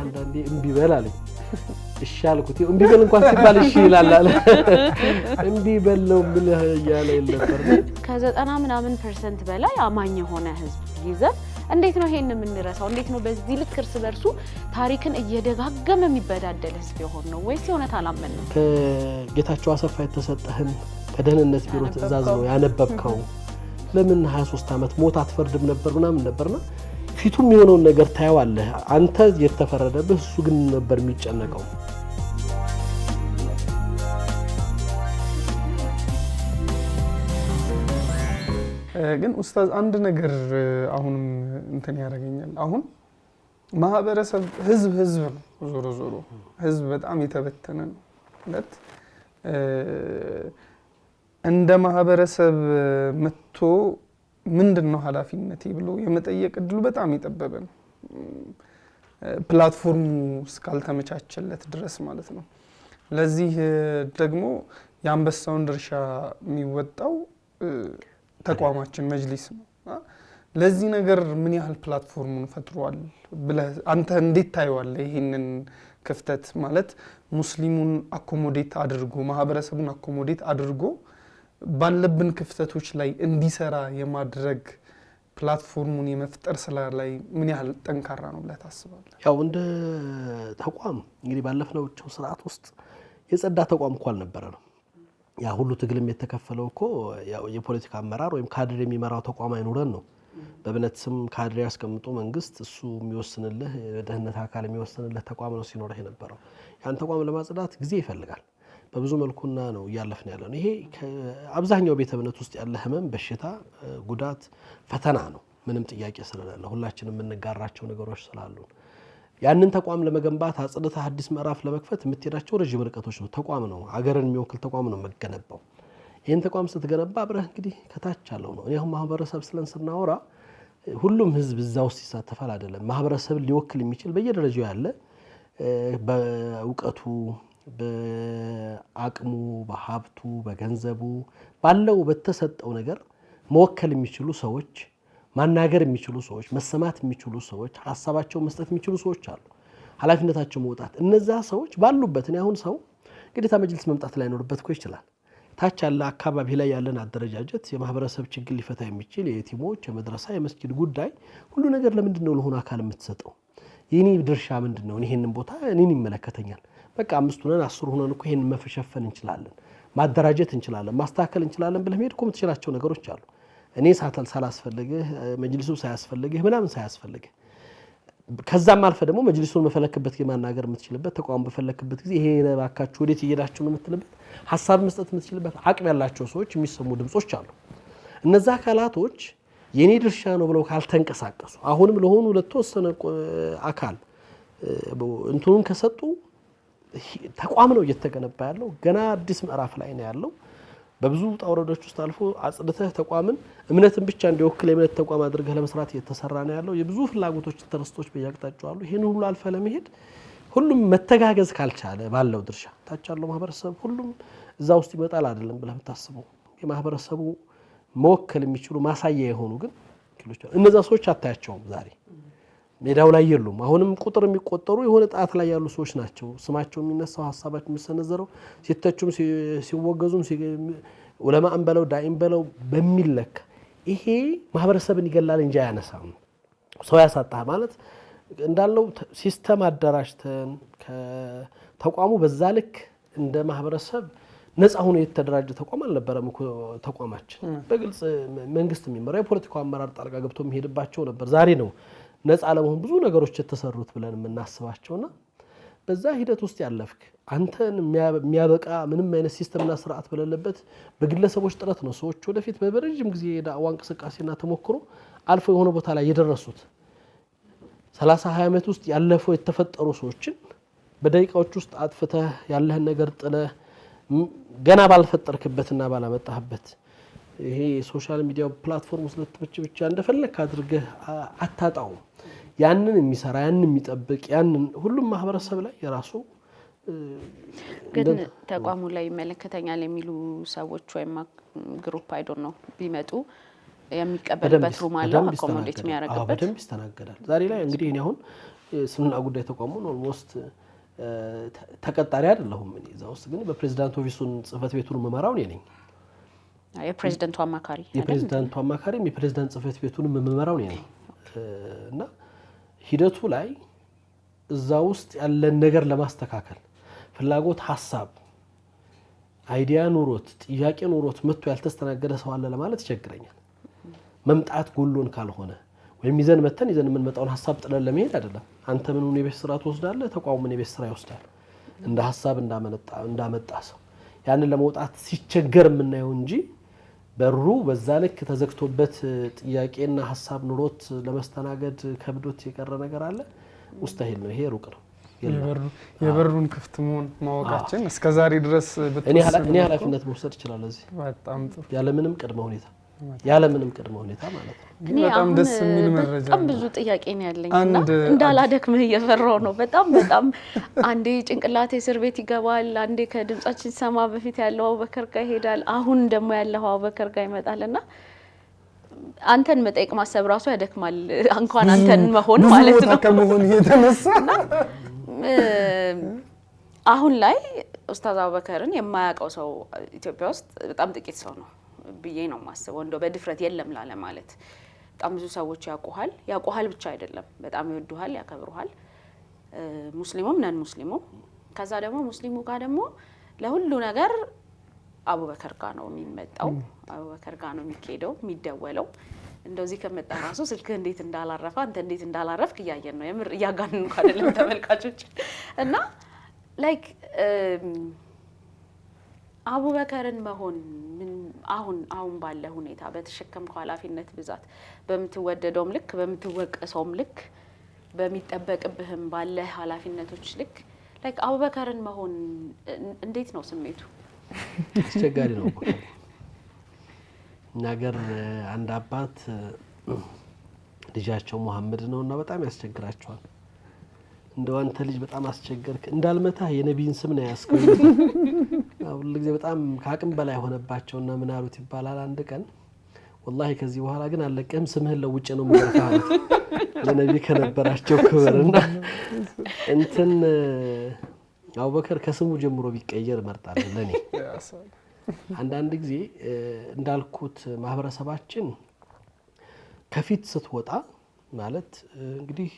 አንዳንዴ እምቢ በል አለኝ። እሺ አልኩት። እምቢ በል እንኳን ሲባል እሺ ይላል አለ። እምቢ በል ነው የምልህ እያለ ነበር። ከዘጠና ምናምን percent በላይ አማኝ የሆነ ህዝብ ይዘን እንዴት ነው ይሄን የምንረሳው? እንዴት ነው በዚህ ልክ እርስ በርሱ ታሪክን እየደጋገመ የሚበዳደል ህዝብ የሆን ነው? ወይስ የእውነት አላመን ነው? ከጌታቸው አሰፋ የተሰጠህን ከደህንነት ቢሮ ትዕዛዝ ነው ያነበብከው። ለምን 23 ዓመት ሞት አትፈርድም ነበር ምናምን ነበርና ፊቱም የሆነውን ነገር ታየዋለህ። አንተ የተፈረደብህ እሱ ግን ነበር የሚጨነቀው። ግን ኡስታዝ አንድ ነገር አሁንም እንትን ያደርገኛል። አሁን ማህበረሰብ ህዝብ ህዝብ ነው። ዞሮ ዞሮ ህዝብ በጣም የተበተነ ነው። ማለት እንደ ማህበረሰብ መጥቶ ምንድን ነው ኃላፊነቴ ብሎ የመጠየቅ እድሉ በጣም የጠበበ ነው። Platform ኡ እስካልተመቻቸለት ድረስ ማለት ነው። ለዚህ ደግሞ የአንበሳውን ድርሻ የሚወጣው ተቋማችን መጅሊስ ነው። ለዚህ ነገር ምን ያህል platform ኡን ፈጥሯል ብለህ አንተ እንዴት ታየዋለህ? ይህንን ክፍተት ማለት ሙስሊሙን accommodate አድርጎ ማህበረሰቡን accommodate አድርጎ ባለብን ክፍተቶች ላይ እንዲሰራ የማድረግ platform ኡን የመፍጠር ስራ ላይ ምን ያህል ጠንካራ ነው ብለህ ታስባለህ? ያው እንደ ተቋም እንግዲህ ባለፍነው ስርዓት ውስጥ የጸዳ ተቋም እኮ አልነበረንም። ያ ሁሉ ትግልም የተከፈለው እኮ የፖለቲካ አመራር ወይም ካድሬ የሚመራው ተቋም አይኑረን ነው። በእምነት ስም ካድሬ ያስቀምጦ መንግስት እሱ የሚወስንልህ የደህንነት አካል የሚወስንልህ ተቋም ነው ሲኖርህ የነበረው። ያን ተቋም ለማጽዳት ጊዜ ይፈልጋል። በብዙ መልኩና ነው እያለፍን ያለ ነው። ይሄ አብዛኛው ቤተ እምነት ውስጥ ያለ ህመም፣ በሽታ፣ ጉዳት፣ ፈተና ነው። ምንም ጥያቄ ስለሌለ ሁላችንም የምንጋራቸው ነገሮች ስላሉ ያንን ተቋም ለመገንባት አጽድተህ አዲስ ምዕራፍ ለመክፈት የምትሄዳቸው ረዥም ርቀቶች ነው። ተቋም ነው፣ አገርን የሚወክል ተቋም ነው የምገነባው። ይህን ተቋም ስትገነባ አብረህ እንግዲህ ከታች ያለው ነው። እኔ አሁን ማህበረሰብ ስለን ስናወራ ሁሉም ህዝብ እዛ ውስጥ ይሳተፋል አይደለም። ማህበረሰብን ሊወክል የሚችል በየደረጃው ያለ በእውቀቱ፣ በአቅሙ፣ በሀብቱ፣ በገንዘቡ ባለው በተሰጠው ነገር መወከል የሚችሉ ሰዎች፣ ማናገር የሚችሉ ሰዎች፣ መሰማት የሚችሉ ሰዎች፣ ሀሳባቸውን መስጠት የሚችሉ ሰዎች አሉ። ኃላፊነታቸው መውጣት እነዛ ሰዎች ባሉበት እኔ አሁን ሰው ግዴታ መጅልስ መምጣት ላይኖርበት እኮ ይችላል። ታች ያለ አካባቢ ላይ ያለን አደረጃጀት የማህበረሰብ ችግር ሊፈታ የሚችል የየቲሞች፣ የመድረሳ፣ የመስጊድ ጉዳይ ሁሉ ነገር ለምንድን ነው ለሆነ አካል የምትሰጠው? የኔ ድርሻ ምንድን ነው? ይሄንን ቦታ እኔን ይመለከተኛል። በቃ 5 ሆነን 10 ሆነን እኮ ይሄንን መሸፈን እንችላለን፣ ማደራጀት እንችላለን፣ ማስተካከል እንችላለን ብለህ መሄድ እኮ የምትችላቸው ነገሮች አሉ። እኔ ሳላስፈልግህ መጅሊሱ ሳያስፈልግህ ምናምን ሳያስፈልግህ ከዛም አልፈ ደግሞ መጅሊሱን መፈለክበት ጊዜ ማናገር የምትችልበት ተቋም በፈለክበት ጊዜ ይሄ እባካችሁ ወዴት እየሄዳችሁ ነው የምትልበት ሀሳብ መስጠት የምትችልበት አቅም ያላቸው ሰዎች የሚሰሙ ድምጾች አሉ። እነዛ አካላቶች የኔ ድርሻ ነው ብለው ካልተንቀሳቀሱ አሁንም ለሆኑ ለተወሰነ አካል እንትኑን ከሰጡ ተቋም ነው እየተገነባ ያለው። ገና አዲስ ምዕራፍ ላይ ነው ያለው። በብዙ ውጣ ውረዶች ውስጥ አልፎ አጽድተህ ተቋምን እምነትን ብቻ እንዲወክል የእምነት ተቋም አድርገህ ለመስራት እየተሰራ ነው ያለው። የብዙ ፍላጎቶች interest ኦች በየአቅጣጫው አሉ። ይህን ሁሉ አልፈህ ለመሄድ ሁሉም መተጋገዝ ካልቻለ ባለው ድርሻ ታች ያለው ማህበረሰብ ሁሉም እዛ ውስጥ ይመጣል አይደለም ብለህ የምታስበው የማህበረሰቡ መወከል የሚችሉ ማሳያ የሆኑ ግን እነዛ ሰዎች አታያቸውም ዛሬ ሜዳው ላይ የሉም። አሁንም ቁጥር የሚቆጠሩ የሆነ ጣት ላይ ያሉ ሰዎች ናቸው። ስማቸው የሚነሳው ሀሳባቸው የሚሰነዘረው ሲተቹም ሲወገዙም ዑለማን በለው ዳኢም በለው በሚለካ ይሄ ማህበረሰብን ይገላል እንጂ አያነሳም። ሰው ያሳጣህ ማለት እንዳለው system አደራጅተን ተቋሙ በዛ ልክ እንደ ማህበረሰብ ነፃ ሆኖ የተደራጀ ተቋም አልነበረም እኮ ተቋማችን። በግልጽ መንግስት የሚመራው የፖለቲካው አመራር ጣልቃ ገብቶ የሚሄድባቸው ነበር። ዛሬ ነው ነፃ ለመሆን ብዙ ነገሮች የተሰሩት ብለን የምናስባቸውና በዛ ሂደት ውስጥ ያለፍክ አንተን የሚያበቃ ምንም አይነት system ና ስርዓት በሌለበት በግለሰቦች ጥረት ነው ሰዎች ወደፊት በረጅም ጊዜ የዳዕዋ እንቅስቃሴና ተሞክሮ አልፎ የሆነ ቦታ ላይ የደረሱት። 30 20 ዓመት ውስጥ ያለፈው የተፈጠሩ ሰዎችን በደቂቃዎች ውስጥ አጥፍተህ ያለህን ነገር ጥለህ ገና ባልፈጠርክበትና ባላመጣህበት ይሄ የ social media platform ስለተመቸ ብቻ እንደፈለክ አድርገህ አታጣውም። ያንን የሚሰራ ያንን የሚጠብቅ ያንን ሁሉም ማህበረሰብ ላይ የራሱ ግን ተቋሙ ላይ ይመለከተኛል የሚሉ ሰዎች ወይም group I don't know ቢመጡ የሚቀበልበት room አለው፣ accommodate የሚያደርግበት በደንብ ይስተናገዳል። ዛሬ ላይ እንግዲህ እኔ አሁን እስልምና ጉዳይ ተቋሙን almost ተቀጣሪ አይደለሁም እኔ እዛ ውስጥ፣ ግን በፕሬዚዳንት office ኡን ጽህፈት ቤቱን የምመራው እኔ ነኝ። የፕሬዚደንቱ አማካሪ የፕሬዚዳንቱ አማካሪም የፕሬዚዳንት ጽህፈት ቤቱን የምመራው እኔ ነኝ እና ሂደቱ ላይ እዛ ውስጥ ያለን ነገር ለማስተካከል ፍላጎት፣ ሀሳብ፣ idea ኑሮት ጥያቄ ኑሮት መጥቶ ያልተስተናገደ ሰው አለ ለማለት ይቸግረኛል። መምጣት ጎሎን ካልሆነ ወይም ይዘን መተን ይዘን የምንመጣውን ሀሳብ ጥለን ለመሄድ አይደለም። አንተ ምኑን የቤት ስራ ትወስዳለህ፣ ተቋሙ ምን የቤት ስራ ይወስዳል። እንደ ሀሳብ እንዳመጣ ሰው ያንን ለመውጣት ሲቸገር የምናየው እንጂ በሩ በዛ ልክ ተዘግቶበት ጥያቄና ሀሳብ ኑሮት ለመስተናገድ ከብዶት የቀረ ነገር አለ? مستحيل ነው። ይሄ ሩቅ ነው። የበሩን ክፍት መሆን ማወቃችን እስከ ዛሬ ድረስ እኔ ኃላፊነት መውሰድ እችላለሁ። እዚህ በጣም ጥሩ፣ ያለምንም ቅድመ ሁኔታ ያለምንም ቅድመ ሁኔታ ማለት ነው። እኔ በጣም አሁን ደስ የሚል መረጃ በጣም ነው። ብዙ ጥያቄ ነው ያለኝ እና እንዳላደክምህ እየፈራሁ ነው። በጣም በጣም አንዴ ጭንቅላቴ እስር ቤት ይገባል፣ አንዴ ከድምጻችን ሰማ በፊት ያለው አቡበከር ጋር ይሄዳል፣ አሁን ደግሞ ያለው አቡበከር ጋር ይመጣል እና አንተን መጠየቅ ማሰብ ራሱ ያደክማል፣ እንኳን አንተን መሆን ብዙ ማለት ቦታ ነው። ከመሆን የተነሳ አሁን ላይ ኡስታዝ አቡበከርን የማያውቀው ሰው ኢትዮጵያ ውስጥ በጣም ጥቂት ሰው ነው ብዬ ነው የማስበው። እንደው በድፍረት የለም ላለ ማለት በጣም ብዙ ሰዎች ያውቁሃል። ያውቁሃል ብቻ አይደለም፣ በጣም ይወዱሃል፣ ያከብሩሃል። ሙስሊሙም ነን ሙስሊሙም። ከዛ ደግሞ ሙስሊሙ ጋር ደግሞ ለሁሉ ነገር አቡበከር ጋር ነው የሚመጣው፣ አቡበከር ጋር ነው የሚካሄደው፣ የሚደወለው። እንደዚህ ከመጣ ራሱ ስልክህ እንዴት እንዳላረፈ አንተ እንዴት እንዳላረፍክ እያየን ነው። የምር እያጋንንኩ አይደለም ተመልካቾች። እና like አቡበከርን መሆን ምን አሁን አሁን ባለ ሁኔታ በተሸከምከው ኃላፊነት ብዛት በምትወደደውም ልክ በምትወቀሰውም ልክ በሚጠበቅብህም ባለ ኃላፊነቶች ልክ like አቡበከርን መሆን እንዴት ነው ስሜቱ? አስቸጋሪ ነው። እኛ ሀገር አንድ አባት ልጃቸው ሙሐመድ ነው እና በጣም ያስቸግራቸዋል። እንደው አንተ ልጅ በጣም አስቸገርክ፣ እንዳልመታህ የነቢይን ስም ነው ያዝከው። ሁሉ ጊዜ በጣም ከአቅም በላይ ሆነባቸውና ምን አሉት ይባላል። አንድ ቀን ወላሂ ከዚህ በኋላ ግን አለቅህም፣ ስምህን ለውጬ ነው የምገርፍህ አሉት። ለነቢ ከነበራቸው ክብርና እንትን አቡበከር ከስሙ ጀምሮ ቢቀየር እመርጣለሁ ለኔ። አንዳንድ ጊዜ እንዳልኩት ማህበረሰባችን ከፊት ስትወጣ ማለት እንግዲህ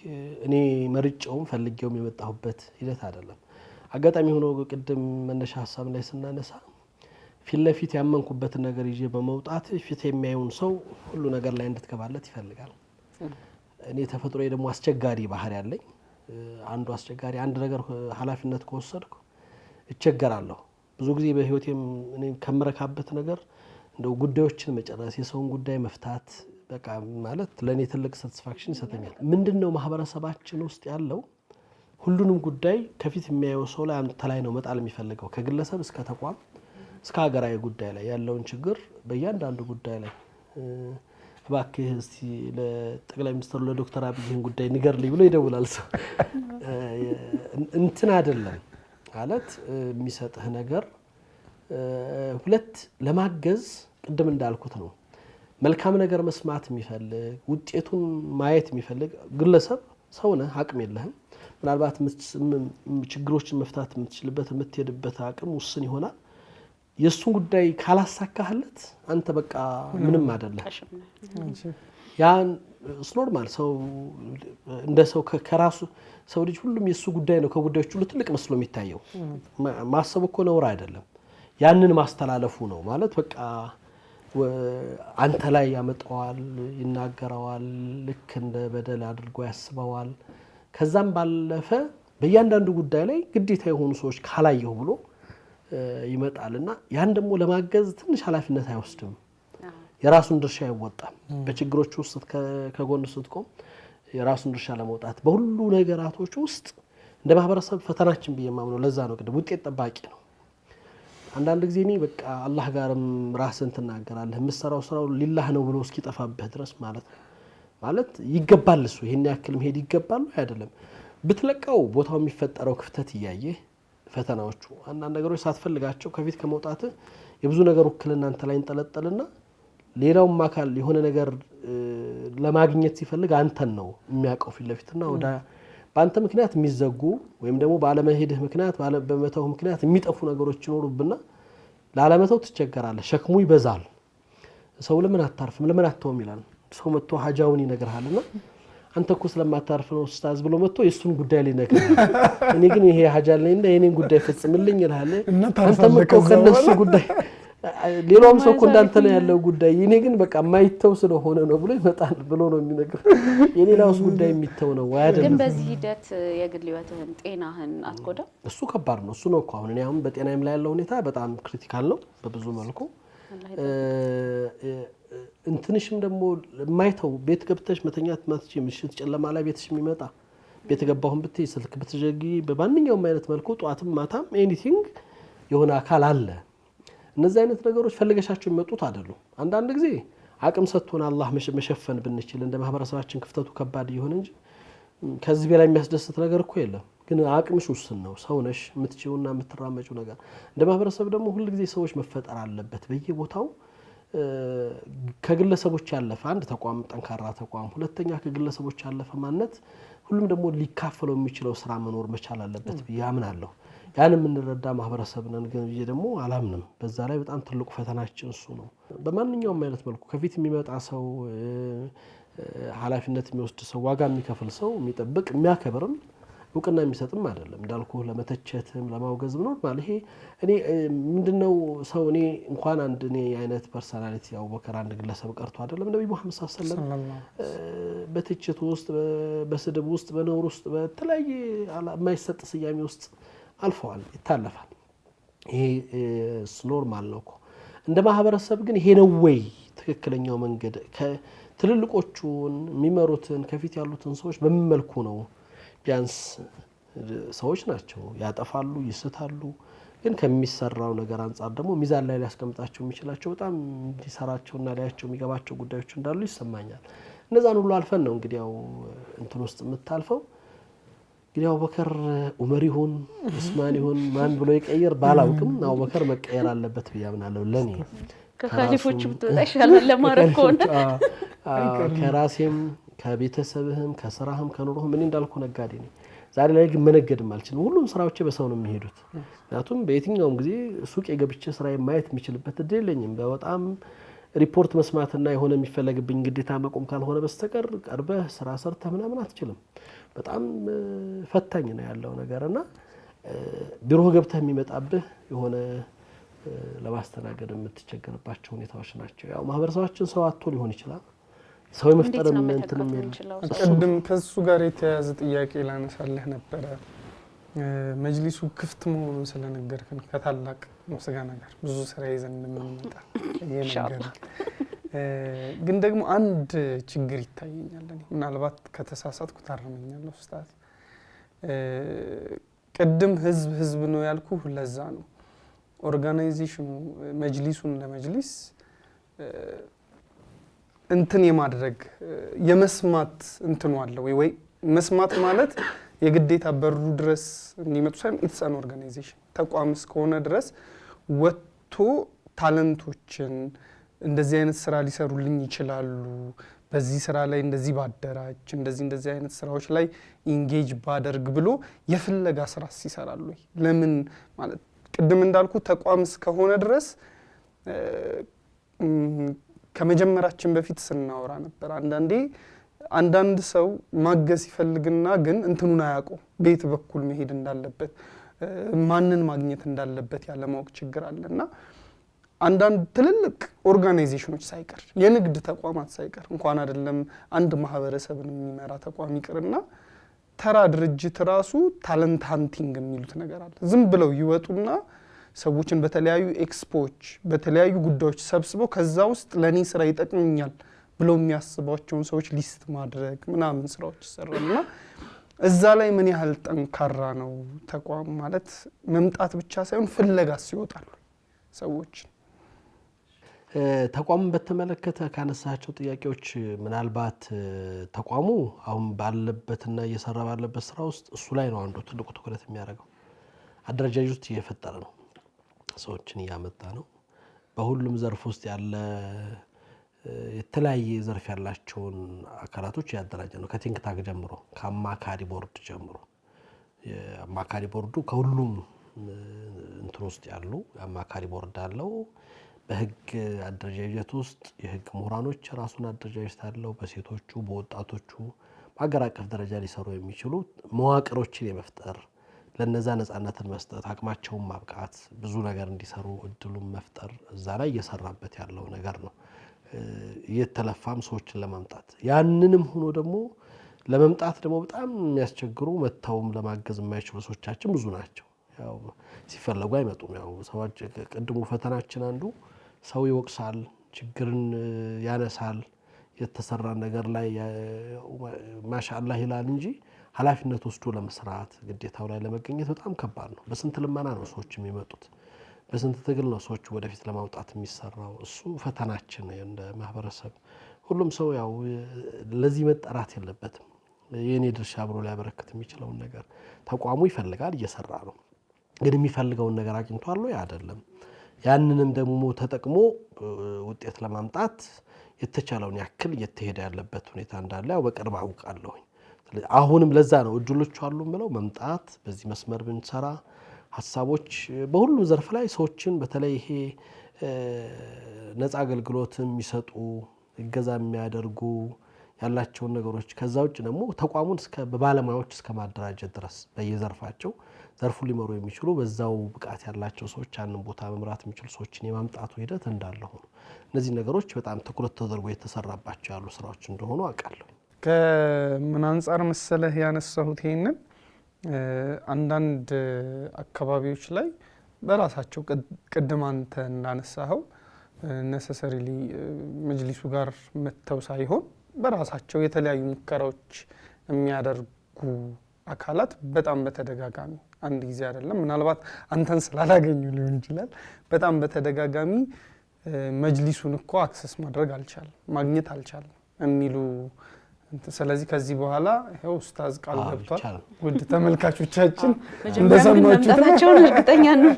እኔ መርጬውም ፈልጌውም የመጣሁበት ሂደት አይደለም። አጋጣሚ ሆኖ ቅድም መነሻ ሀሳብ ላይ ስናነሳ ፊት ለፊት ያመንኩበትን ነገር ይዤ በመውጣት ፊት የሚያየውን ሰው ሁሉ ነገር ላይ እንድትገባለት ይፈልጋል። እኔ ተፈጥሮዬ ደግሞ አስቸጋሪ ባህሪ ያለኝ፣ አንዱ አስቸጋሪ አንድ ነገር ኃላፊነት ከወሰድኩ እቸገራለሁ። ብዙ ጊዜ በህይወቴም እኔ ከምረካበት ነገር እንደው ጉዳዮችን መጨረስ፣ የሰውን ጉዳይ መፍታት በቃ ማለት ለእኔ ትልቅ satisfaction ይሰጠኛል። ምንድነው ማህበረሰባችን ውስጥ ያለው ሁሉንም ጉዳይ ከፊት የሚያየው ሰው ላይ አንተ ላይ ነው መጣል የሚፈልገው። ከግለሰብ እስከ ተቋም እስከ ሀገራዊ ጉዳይ ላይ ያለውን ችግር በእያንዳንዱ ጉዳይ ላይ እባክህ እስቲ ለጠቅላይ ሚኒስትሩ ለዶክተር አብይ ይህን ጉዳይ ንገርልኝ ብሎ ይደውላል ሰው። እንትን አይደለም ማለት የሚሰጥህ ነገር ሁለት ለማገዝ ቅድም እንዳልኩት ነው። መልካም ነገር መስማት የሚፈልግ ውጤቱን ማየት የሚፈልግ ግለሰብ ሰው ነህ፣ አቅም የለህም። ምናልባት ችግሮችን መፍታት የምትችልበት የምትሄድበት አቅም ውስን ይሆናል። የእሱን ጉዳይ ካላሳካህለት አንተ በቃ ምንም አይደለም። ያን normal ሰው እንደ ሰው ከራሱ ሰው ልጅ ሁሉም የእሱ ጉዳይ ነው ከጉዳዮች ሁሉ ትልቅ መስሎ የሚታየው። ማሰብ እኮ ነውር አይደለም። ያንን ማስተላለፉ ነው ማለት በቃ አንተ ላይ ያመጣዋል፣ ይናገረዋል፣ ልክ እንደ በደል አድርጎ ያስበዋል። ከዛም ባለፈ በእያንዳንዱ ጉዳይ ላይ ግዴታ የሆኑ ሰዎች ካላየሁ ብሎ ይመጣልና ያን ደግሞ ለማገዝ ትንሽ ኃላፊነት አይወስድም። የራሱን ድርሻ አይወጣም። በችግሮች ውስጥ ከጎን ስትቆም የራሱን ድርሻ ለመውጣት በሁሉ ነገራቶች ውስጥ እንደ ማህበረሰብ ፈተናችን ብዬ የማምነው ለዛ ነው። ቅድም ውጤት ጠባቂ ነው። አንዳንድ ጊዜ እኔ በቃ አላህ ጋርም ራስን ትናገራለህ። የምትሰራው ስራው ሊላህ ነው ብሎ እስኪጠፋብህ ድረስ ማለት ነው። ማለት ይገባል፣ እሱ ይሄን ያክል መሄድ ይገባል አይደለም። ብትለቀው ቦታው የሚፈጠረው ክፍተት እያየህ ፈተናዎቹ። አንዳንድ ነገሮች ሳትፈልጋቸው ከፊት ከመውጣት የብዙ ነገር ውክልና አንተ ላይ እንጠለጠልና ሌላውም አካል የሆነ ነገር ለማግኘት ሲፈልግ አንተን ነው የሚያውቀው ፊት ለፊትና ወደ በአንተ ምክንያት የሚዘጉ ወይም ደግሞ ባለመሄድህ ምክንያት፣ በመተው ምክንያት የሚጠፉ ነገሮች ይኖሩብና ላለመተው ትቸገራለህ። ሸክሙ ይበዛል። ሰው ለምን አታርፍም፣ ለምን አተውም ይላል። ሰው መጥቶ ሀጃውን ይነግርሃልና አንተ እኮ ስለማታርፍ ነው ኡስታዝ ብሎ መጥቶ የእሱን ጉዳይ ሊነግርህ፣ እኔ ግን ይሄ ሀጃ አለኝና የኔን ጉዳይ ፈጽምልኝ ይልሃል። አንተም እኮ ከነሱ ጉዳይ፣ ሌላውም ሰው እኮ እንዳንተ ነው ያለው ጉዳይ፣ እኔ ግን በቃ የማይተው ስለሆነ ነው ብሎ ይመጣል ብሎ ነው የሚነግርህ። የሌላውስ ጉዳይ የሚተው ነው ወይ አይደለም? ግን በዚህ ሂደት የግል ህይወትህን፣ ጤናህን አትጎዳም? እሱ ከባድ ነው። እሱ ነው እኮ አሁን እኔ አሁን በጤናዬም ላይ ያለው ሁኔታ በጣም critical ነው በብዙ መልኩ። እንትንሽም ደግሞ የማይተው፣ ቤት ገብተሽ መተኛት ማትችይ፣ ምሽት ጨለማ ላይ ቤትሽ የሚመጣ፣ ቤት ገባሁን ብትይ፣ ስልክ ብትዘጊ፣ በማንኛውም አይነት መልኩ ጠዋትም ማታም anything የሆነ አካል አለ። እነዚህ አይነት ነገሮች ፈልገሻቸው የሚመጡት አይደሉም። አንዳንድ ጊዜ አቅም ሰጥቶን አላህ መሸፈን ብንችል፣ እንደ ማህበረሰባችን ክፍተቱ ከባድ እየሆነ እንጂ ከዚህ በላይ የሚያስደስት ነገር እኮ የለም። ግን አቅምሽ ውስን ነው። ሰው ነሽ፣ የምትችይውና የምትራመጪው ነገር እንደ ማህበረሰብ ደግሞ ሁልጊዜ ሰዎች መፈጠር አለበት በየቦታው። ከግለሰቦች ያለፈ አንድ ተቋም፣ ጠንካራ ተቋም፣ ሁለተኛ ከግለሰቦች ያለፈ ማንነት፣ ሁሉም ደግሞ ሊካፈለው የሚችለው ስራ መኖር መቻል አለበት ብዬ አምናለሁ። ያን የምንረዳ ማህበረሰብ ነን ግን ብዬ ደግሞ አላምንም። በዛ ላይ በጣም ትልቁ ፈተናችን እሱ ነው። በማንኛውም አይነት መልኩ ከፊት የሚመጣ ሰው፣ ኃላፊነት የሚወስድ ሰው፣ ዋጋ የሚከፍል ሰው የሚጠብቅ፣ የሚያከብርም፣ እውቅና የሚሰጥም አይደለም። እንዳልኩ ለመተቸትም ለማውገዝም normal። ይሄ እኔ ምንድነው ሰው እኔ እንኳን አንድ እኔ አይነት personality አቡበከር አንድ ግለሰብ ቀርቶ አይደለም፣ ነቢ ሙሐመድ ሰለላሁ ዐለይሂ ወሰለም በትችት ውስጥ፣ በስድብ ውስጥ፣ በነውር ውስጥ፣ በተለያየ የማይሰጥ ስያሜ ውስጥ አልፈዋል፣ ይታለፋል። ይሄ normal ነው እኮ። እንደ ማህበረሰብ ግን ይሄ ነው ወይ ትክክለኛው መንገድ? ትልልቆቹን የሚመሩትን፣ ከፊት ያሉትን ሰዎች በምን መልኩ ነው? ቢያንስ ሰዎች ናቸው፣ ያጠፋሉ፣ ይስታሉ። ግን ከሚሰራው ነገር አንጻር ደግሞ ሚዛን ላይ ሊያስቀምጣቸው የሚችላቸው፣ በጣም እንዲሰራቸውና ሊያቸው የሚገባቸው ጉዳዮች እንዳሉ ይሰማኛል። እነዛን ሁሉ አልፈን ነው እንግዲህ ያው እንትን ውስጥ የምታልፈው። እንግዲህ አቡበከር ኡመር ይሁን ኡስማን ይሁን ማን ብሎ ይቀይር ባላውቅም አቡበከር መቀየር አለበት ብዬ አምናለሁ። ለኔ ከካሊፎቹ ብትወጣ ይሻላል ለማረፍ ከሆነ። ከራሴም ከቤተሰብህም ከስራህም ከኑሮህም። እኔ እንዳልኩ ነጋዴ ነኝ። ዛሬ ላይ ግን መነገድም አልችልም። ሁሉም ስራዎቼ በሰው ነው የሚሄዱት። ምክንያቱም በየትኛውም ጊዜ ሱቅ የገብቼ ስራ ማየት የሚችልበት እድል የለኝም። በጣም ሪፖርት መስማትና የሆነ የሚፈለግብኝ ግዴታ መቆም ካልሆነ በስተቀር ቀርበህ ስራ ሰርተህ ምናምን አትችልም። በጣም ፈታኝ ነው ያለው ነገር እና ቢሮ ገብተህ የሚመጣብህ የሆነ ለማስተናገድ የምትቸገርባቸው ሁኔታዎች ናቸው። ያው ማህበረሰባችን ሰው አጥቶ ሊሆን ይችላል። ሰው የመፍጠር እንትንም የለም። ቅድም ከሱ ጋር የተያያዘ ጥያቄ ላነሳልህ ነበረ። መጅሊሱ ክፍት መሆኑን ስለነገርክን ከታላቅ ምስጋና ጋር ብዙ ስራ ይዘን እንደምንመጣ እየነገርን፣ ግን ደግሞ አንድ ችግር ይታየኛል። እኔ ምናልባት ከተሳሳትኩ ታርመኛለህ ኡስታዝ። ቅድም ህዝብ ህዝብ ነው ያልኩ ለዛ ነው። Organization ኑ መጅሊሱን ለመጅሊስ እንትን የማድረግ፣ የመስማት እንትኑ አለ ወይ? ወይ መስማት ማለት የግዴታ በሩ ድረስ እንዲመጡ ሳይሆን it's an organization፣ ተቋም እስከሆነ ድረስ ወጥቶ talent ኦችን እንደዚህ አይነት ስራ ሊሰሩልኝ ይችላሉ፣ በዚህ ስራ ላይ እንደዚህ ባደራጅ፣ እንደዚህ እንደዚህ አይነት ስራዎች ላይ engage ባደርግ ብሎ የፍለጋ ስራ ይሰራሉ ወይ? ለምን ማለት ቅድም እንዳልኩ ተቋም እስከሆነ ድረስ ከመጀመራችን በፊት ስናወራ ነበር። አንዳንዴ አንዳንድ ሰው ማገዝ ይፈልግና ግን እንትኑን አያውቀው፣ ቤት በኩል መሄድ እንዳለበት፣ ማንን ማግኘት እንዳለበት ያለማወቅ ችግር አለ። እና አንዳንድ ትልልቅ organization ኖች ሳይቀር፣ የንግድ ተቋማት ሳይቀር፣ እንኳን አይደለም አንድ ማህበረሰብን የሚመራ ተቋም ይቅርና ተራ ድርጅት ራሱ talent hunting የሚሉት ነገር አለ። ዝም ብለው ይወጡና ሰዎችን በተለያዩ ኤክስፖዎች፣ በተለያዩ ጉዳዮች ሰብስበው ከዛ ውስጥ ለእኔ ስራ ይጠቅሙኛል ብለው የሚያስቧቸውን ሰዎች list ማድረግ ምናምን ስራዎች ይሰራሉ። እና እዛ ላይ ምን ያህል ጠንካራ ነው ተቋም? ማለት መምጣት ብቻ ሳይሆን ፍለጋስ ይወጣሉ ሰዎችን? ተቋሙን በተመለከተ ካነሳቸው ጥያቄዎች ምናልባት ተቋሙ አሁን ባለበትና እየሰራ ባለበት ስራ ውስጥ እሱ ላይ ነው አንዱ ትልቁ ትኩረት የሚያደርገው። አደረጃጀት እየፈጠረ ነው፣ ሰዎችን እያመጣ ነው። በሁሉም ዘርፍ ውስጥ ያለ የተለያየ ዘርፍ ያላቸውን አካላቶች እያደራጀ ነው። ከ think tank ጀምሮ፣ ከአማካሪ ቦርድ ጀምሮ፣ የአማካሪ ቦርዱ ከሁሉም እንትን ውስጥ ያሉ የአማካሪ ቦርድ አለው። በህግ አደረጃጀት ውስጥ የህግ ምሁራኖች ራሱን አደረጃጀት አለው። በሴቶቹ፣ በወጣቶቹ በሀገር አቀፍ ደረጃ ሊሰሩ የሚችሉ መዋቅሮችን የመፍጠር፣ ለነዛ ነፃነትን መስጠት፣ አቅማቸውን ማብቃት፣ ብዙ ነገር እንዲሰሩ እድሉን መፍጠር እዛ ላይ እየሰራበት ያለው ነገር ነው። እየተለፋም ሰዎችን ለማምጣት፣ ያንንም ሆኖ ደግሞ ለመምጣት ደግሞ በጣም የሚያስቸግሩ፣ መጥተውም ለማገዝ የማይችሉ ሰዎቻችን ብዙ ናቸው። ያው ሲፈለጉ አይመጡም። ያው ሰዎች ቅድሙ ፈተናችን አንዱ ሰው ይወቅሳል፣ ችግርን ያነሳል፣ የተሰራ ነገር ላይ ማሻአላህ ይላል እንጂ ኃላፊነት ወስዶ ለመስራት ግዴታው ላይ ለመገኘት በጣም ከባድ ነው። በስንት ልመና ነው ሰዎች የሚመጡት፣ በስንት ትግል ነው ሰዎች ወደፊት ለማውጣት የሚሰራው። እሱ ፈተናችን እንደ ማህበረሰብ። ሁሉም ሰው ያው ለዚህ መጠራት የለበትም። የእኔ ድርሻ ብሎ ሊያበረክት የሚችለውን ነገር ተቋሙ ይፈልጋል፣ እየሰራ ነው። ግን የሚፈልገውን ነገር አግኝቷል ወይ? አይደለም። ያንንም ደግሞ ተጠቅሞ ውጤት ለማምጣት የተቻለውን ያክል እየተሄደ ያለበት ሁኔታ እንዳለ ያው በቅርብ አውቃለሁኝ። አሁንም ለዛ ነው እድሎች አሉ ብለው መምጣት፣ በዚህ መስመር ብንሰራ ሀሳቦች በሁሉም ዘርፍ ላይ ሰዎችን በተለይ ይሄ ነፃ አገልግሎት የሚሰጡ፣ እገዛ የሚያደርጉ፣ ያላቸውን ነገሮች፣ ከዛ ውጭ ደግሞ ተቋሙን እስከ በባለሙያዎች እስከ ማደራጀት ድረስ በየዘርፋቸው ዘርፉን ሊመሩ የሚችሉ፣ በዛው ብቃት ያላቸው ሰዎች፣ ያንን ቦታ መምራት የሚችሉ ሰዎችን የማምጣቱ ሂደት እንዳለ ሆኖ እነዚህ ነገሮች በጣም ትኩረት ተደርጎ የተሰራባቸው ያሉ ስራዎች እንደሆኑ አውቃለሁ። ከምን አንጻር መሰለህ ያነሳሁት ይሄንን? አንዳንድ አካባቢዎች ላይ በራሳቸው ቅድም አንተ እንዳነሳኸው necessarily መጅሊሱ ጋር መጥተው ሳይሆን በራሳቸው የተለያዩ ሙከራዎች የሚያደርጉ አካላት በጣም በተደጋጋሚ፣ አንድ ጊዜ አይደለም፣ ምናልባት አንተን ስላላገኙ ሊሆን ይችላል። በጣም በተደጋጋሚ መጅሊሱን እኮ access ማድረግ አልቻለም፣ ማግኘት አልቻለም የሚሉ። ስለዚህ ከዚህ በኋላ ይኸው ኡስታዝ ቃል ገብቷል። ውድ ተመልካቾቻችን እንደሰማችሁት መምጣታቸውን እርግጠኛ ነው።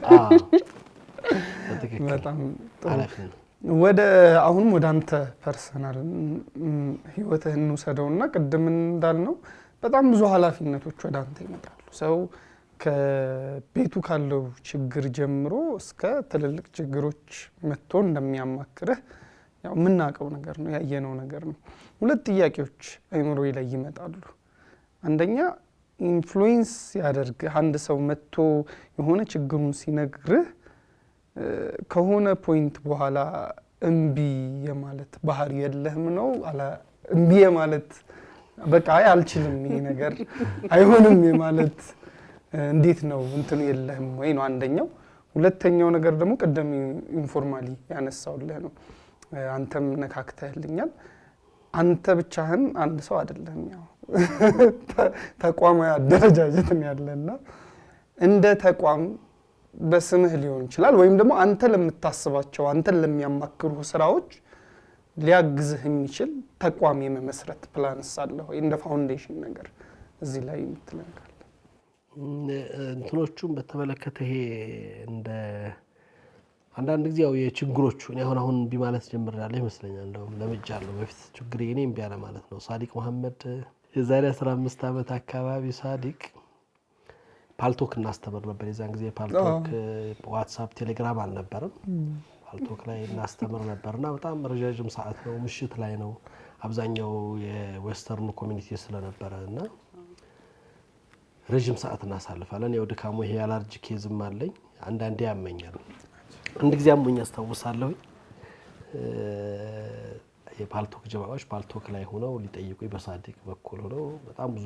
በጣም ጥሩ። ወደ አሁንም ወደ አንተ personal ህይወትህ እንውሰደውና ቅድም እንዳልነው በጣም ብዙ ኃላፊነቶች ወደ አንተ ይመጣሉ። ሰው ከቤቱ ካለው ችግር ጀምሮ እስከ ትልልቅ ችግሮች መጥቶ እንደሚያማክርህ ያው የምናውቀው ነገር ነው፣ ያየነው ነገር ነው። ሁለት ጥያቄዎች አይምሮ ላይ ይመጣሉ። አንደኛ influence ያደርግህ አንድ ሰው መጥቶ የሆነ ችግሩን ሲነግርህ ከሆነ point በኋላ እምቢ የማለት ባህሪ የለህም ነው? እምቢ የማለት፣ በቃ አይ አልችልም፣ ይሄ ነገር አይሆንም የማለት እንዴት ነው እንትኑ የለህም ወይ ነው አንደኛው። ሁለተኛው ነገር ደግሞ ቅድም informally ያነሳውልህ ነው፣ አንተም ነካክተህልኛል። አንተ ብቻህን አንድ ሰው አይደለህም፣ ያው ተቋማዊ አደረጃጀት ነው ያለና እንደ ተቋም በስምህ ሊሆን ይችላል ወይም ደግሞ አንተ ለምታስባቸው፣ አንተን ለሚያማክሩ ስራዎች ሊያግዝህ የሚችል ተቋም የመመስረት plans አለ ወይ? እንደ foundation ነገር እዚህ ላይ የምትለን ካለ። እንትኖቹን በተመለከተ ይሄ እንደ አንዳንድ ጊዜ ያው የችግሮቹ እኔ አሁን አሁን እምቢ ማለት ጀምሬያለሁ ይመስለኛል። እንደውም ለምጃለሁ። በፊት ችግሬ እኔ እምቢ አለ ማለት ነው። ሳዲቅ መሐመድ የዛሬ 15 ዓመት አካባቢ ሳዲቅ ፓልቶክ እናስተምር ነበር። የዛን ጊዜ ፓልቶክ፣ ዋትሳፕ፣ ቴሌግራም አልነበረም። ፓልቶክ ላይ እናስተምር ነበርና በጣም ረዣዥም ሰዓት ነው፣ ምሽት ላይ ነው። አብዛኛው የ western ኑ community ስለነበረ እና ረዥም ሰዓት እናሳልፋለን። ያው ድካሙ ይሄ allergy case ም አለኝ፣ አንዳንዴ ያመኛል። አንድ ጊዜ አሞኝ አስታውሳለሁኝ። የፓልቶክ ጀማዎች ፓልቶክ ላይ ሆነው ሊጠይቁኝ በሳዲቅ በኩል ሆነው በጣም ብዙ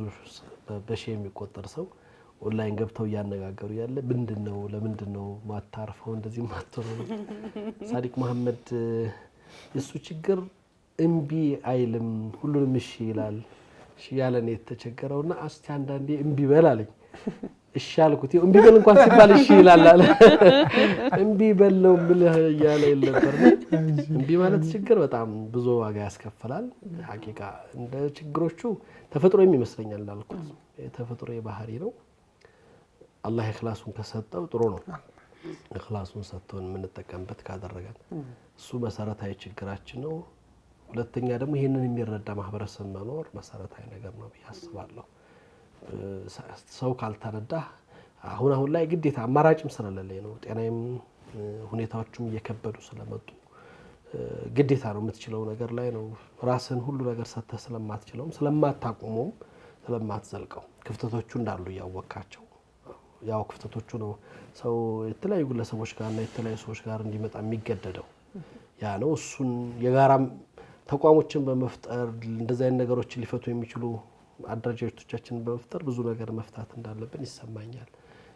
በሺ የሚቆጠር ሰው ኦንላይን ገብተው እያነጋገሩ ያለ፣ ምንድን ነው፣ ለምንድን ነው ማታርፈው፣ እንደዚህ ማትሆነው? ሳዲቅ መሐመድ የእሱ ችግር እምቢ አይልም፣ ሁሉንም እሺ ይላል። እሺ ያለ ነው የተቸገረውና እስቲ አንዳንዴ እምቢ በል አለኝ። እሺ አልኩት። እምቢ በል እንኳን ሲባል እሺ ይላል አለ። እምቢ በል ነው የምልህ እያለ ነበር። እምቢ ማለት ችግር በጣም ብዙ ዋጋ ያስከፍላል። ሀቂቃ እንደ ችግሮቹ ተፈጥሮም ይመስለኛል፣ እንዳልኩት የተፈጥሮ ባህሪ ነው። አላህ ኢኽላሱን ከሰጠው ጥሩ ነው። ኢኽላሱን ሰጥቶን የምንጠቀምበት ካደረገን እሱ መሰረታዊ ችግራችን ነው። ሁለተኛ ደግሞ ይህንን የሚረዳ ማህበረሰብ መኖር መሰረታዊ ነገር ነው ብዬ አስባለሁ። ሰው ካልተረዳ አሁን አሁን ላይ ግዴታ አማራጭም ስለሌለኝ ነው። ጤናዬም ሁኔታዎቹም እየከበዱ ስለመጡ ግዴታ ነው። የምትችለው ነገር ላይ ነው ራስን ሁሉ ነገር ሰጥተህ ስለማትችለውም ስለማታቆመውም ስለማትዘልቀው ክፍተቶቹ እንዳሉ እያወቃቸው ያው ክፍተቶቹ ነው ሰው የተለያዩ ግለሰቦች ጋርና የተለያዩ ሰዎች ጋር እንዲመጣ የሚገደደው ያ ነው። እሱን የጋራም ተቋሞችን በመፍጠር እንደዚህ አይነት ነገሮችን ሊፈቱ የሚችሉ አደረጃጀቶቻችንን በመፍጠር ብዙ ነገር መፍታት እንዳለብን ይሰማኛል።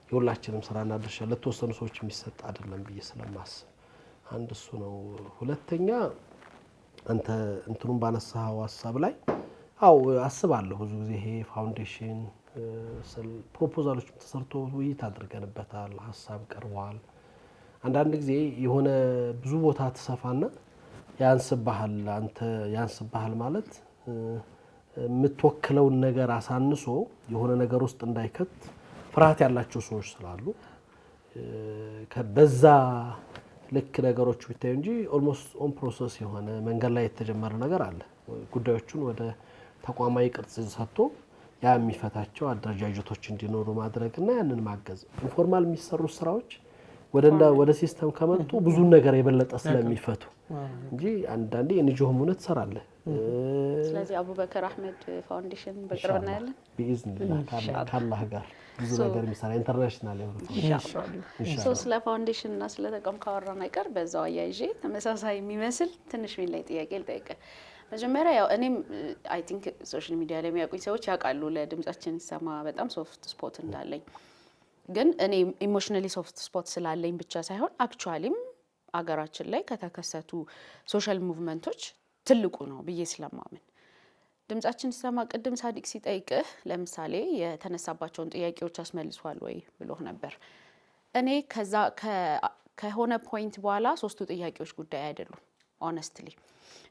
የሁላችንም ስራና ድርሻ ለተወሰኑ ሰዎች የሚሰጥ አይደለም ብዬ ስለማስብ አንድ እሱ ነው። ሁለተኛ አንተ እንትኑን ባነሳኸው ሀሳብ ላይ አው አስባለሁ። ብዙ ጊዜ ይሄ foundation ስል proposal ኦችም ተሰርቶ ውይይት አድርገንበታል፣ ሀሳብ ቀርበዋል። አንዳንድ ጊዜ የሆነ ብዙ ቦታ ትሰፋና ያንስብሃል። አንተ ያንስብሃል ማለት የምትወክለውን ነገር አሳንሶ የሆነ ነገር ውስጥ እንዳይከት ፍርሃት ያላቸው ሰዎች ስላሉ በዛ ልክ ነገሮቹ ቢታዩ እንጂ almost on process የሆነ መንገድ ላይ የተጀመረ ነገር አለ። ጉዳዮቹን ወደ ተቋማዊ ቅርጽ ሰጥቶ ያ የሚፈታቸው አደረጃጀቶች እንዲኖሩ ማድረግ እና ያንን ማገዝ informal የሚሰሩ ስራዎች ወደ system ከመጡ ብዙ ነገር የበለጠ ስለሚፈቱ እንጂ አንዳንዴ NGO ም ሆነህ ትሰራለህ። ስለዚህ አቡበከር አህመድ foundation በቅርብ እናያለን ቢኢዝኒላህ ካላህ ጋር ብዙ ነገር የሚሰራ international የሆነ so ስለ foundation እና ስለ ተቋም ካወራን አይቀር በዛው አያይዤ ተመሳሳይ የሚመስል ትንሽ ሚል ላይ ጥያቄ ልጠይቅ። መጀመሪያ ያው እኔም I think social media ላይ የሚያውቁኝ ሰዎች ያውቃሉ ለድምጻችን ይሰማ በጣም soft spot እንዳለኝ። ግን እኔ emotionally soft spot ስላለኝ ብቻ ሳይሆን actually ም አገራችን ላይ ከተከሰቱ social movement ኦች ትልቁ ነው ብዬ ስለማምን ድምጻችን ይሰማ ቅድም ሳዲቅ ሲጠይቅህ ለምሳሌ የተነሳባቸውን ጥያቄዎች አስመልሷል ወይ ብሎህ ነበር። እኔ ከዛ ከሆነ point በኋላ ሶስቱ ጥያቄዎች ጉዳይ አይደሉም። Honestly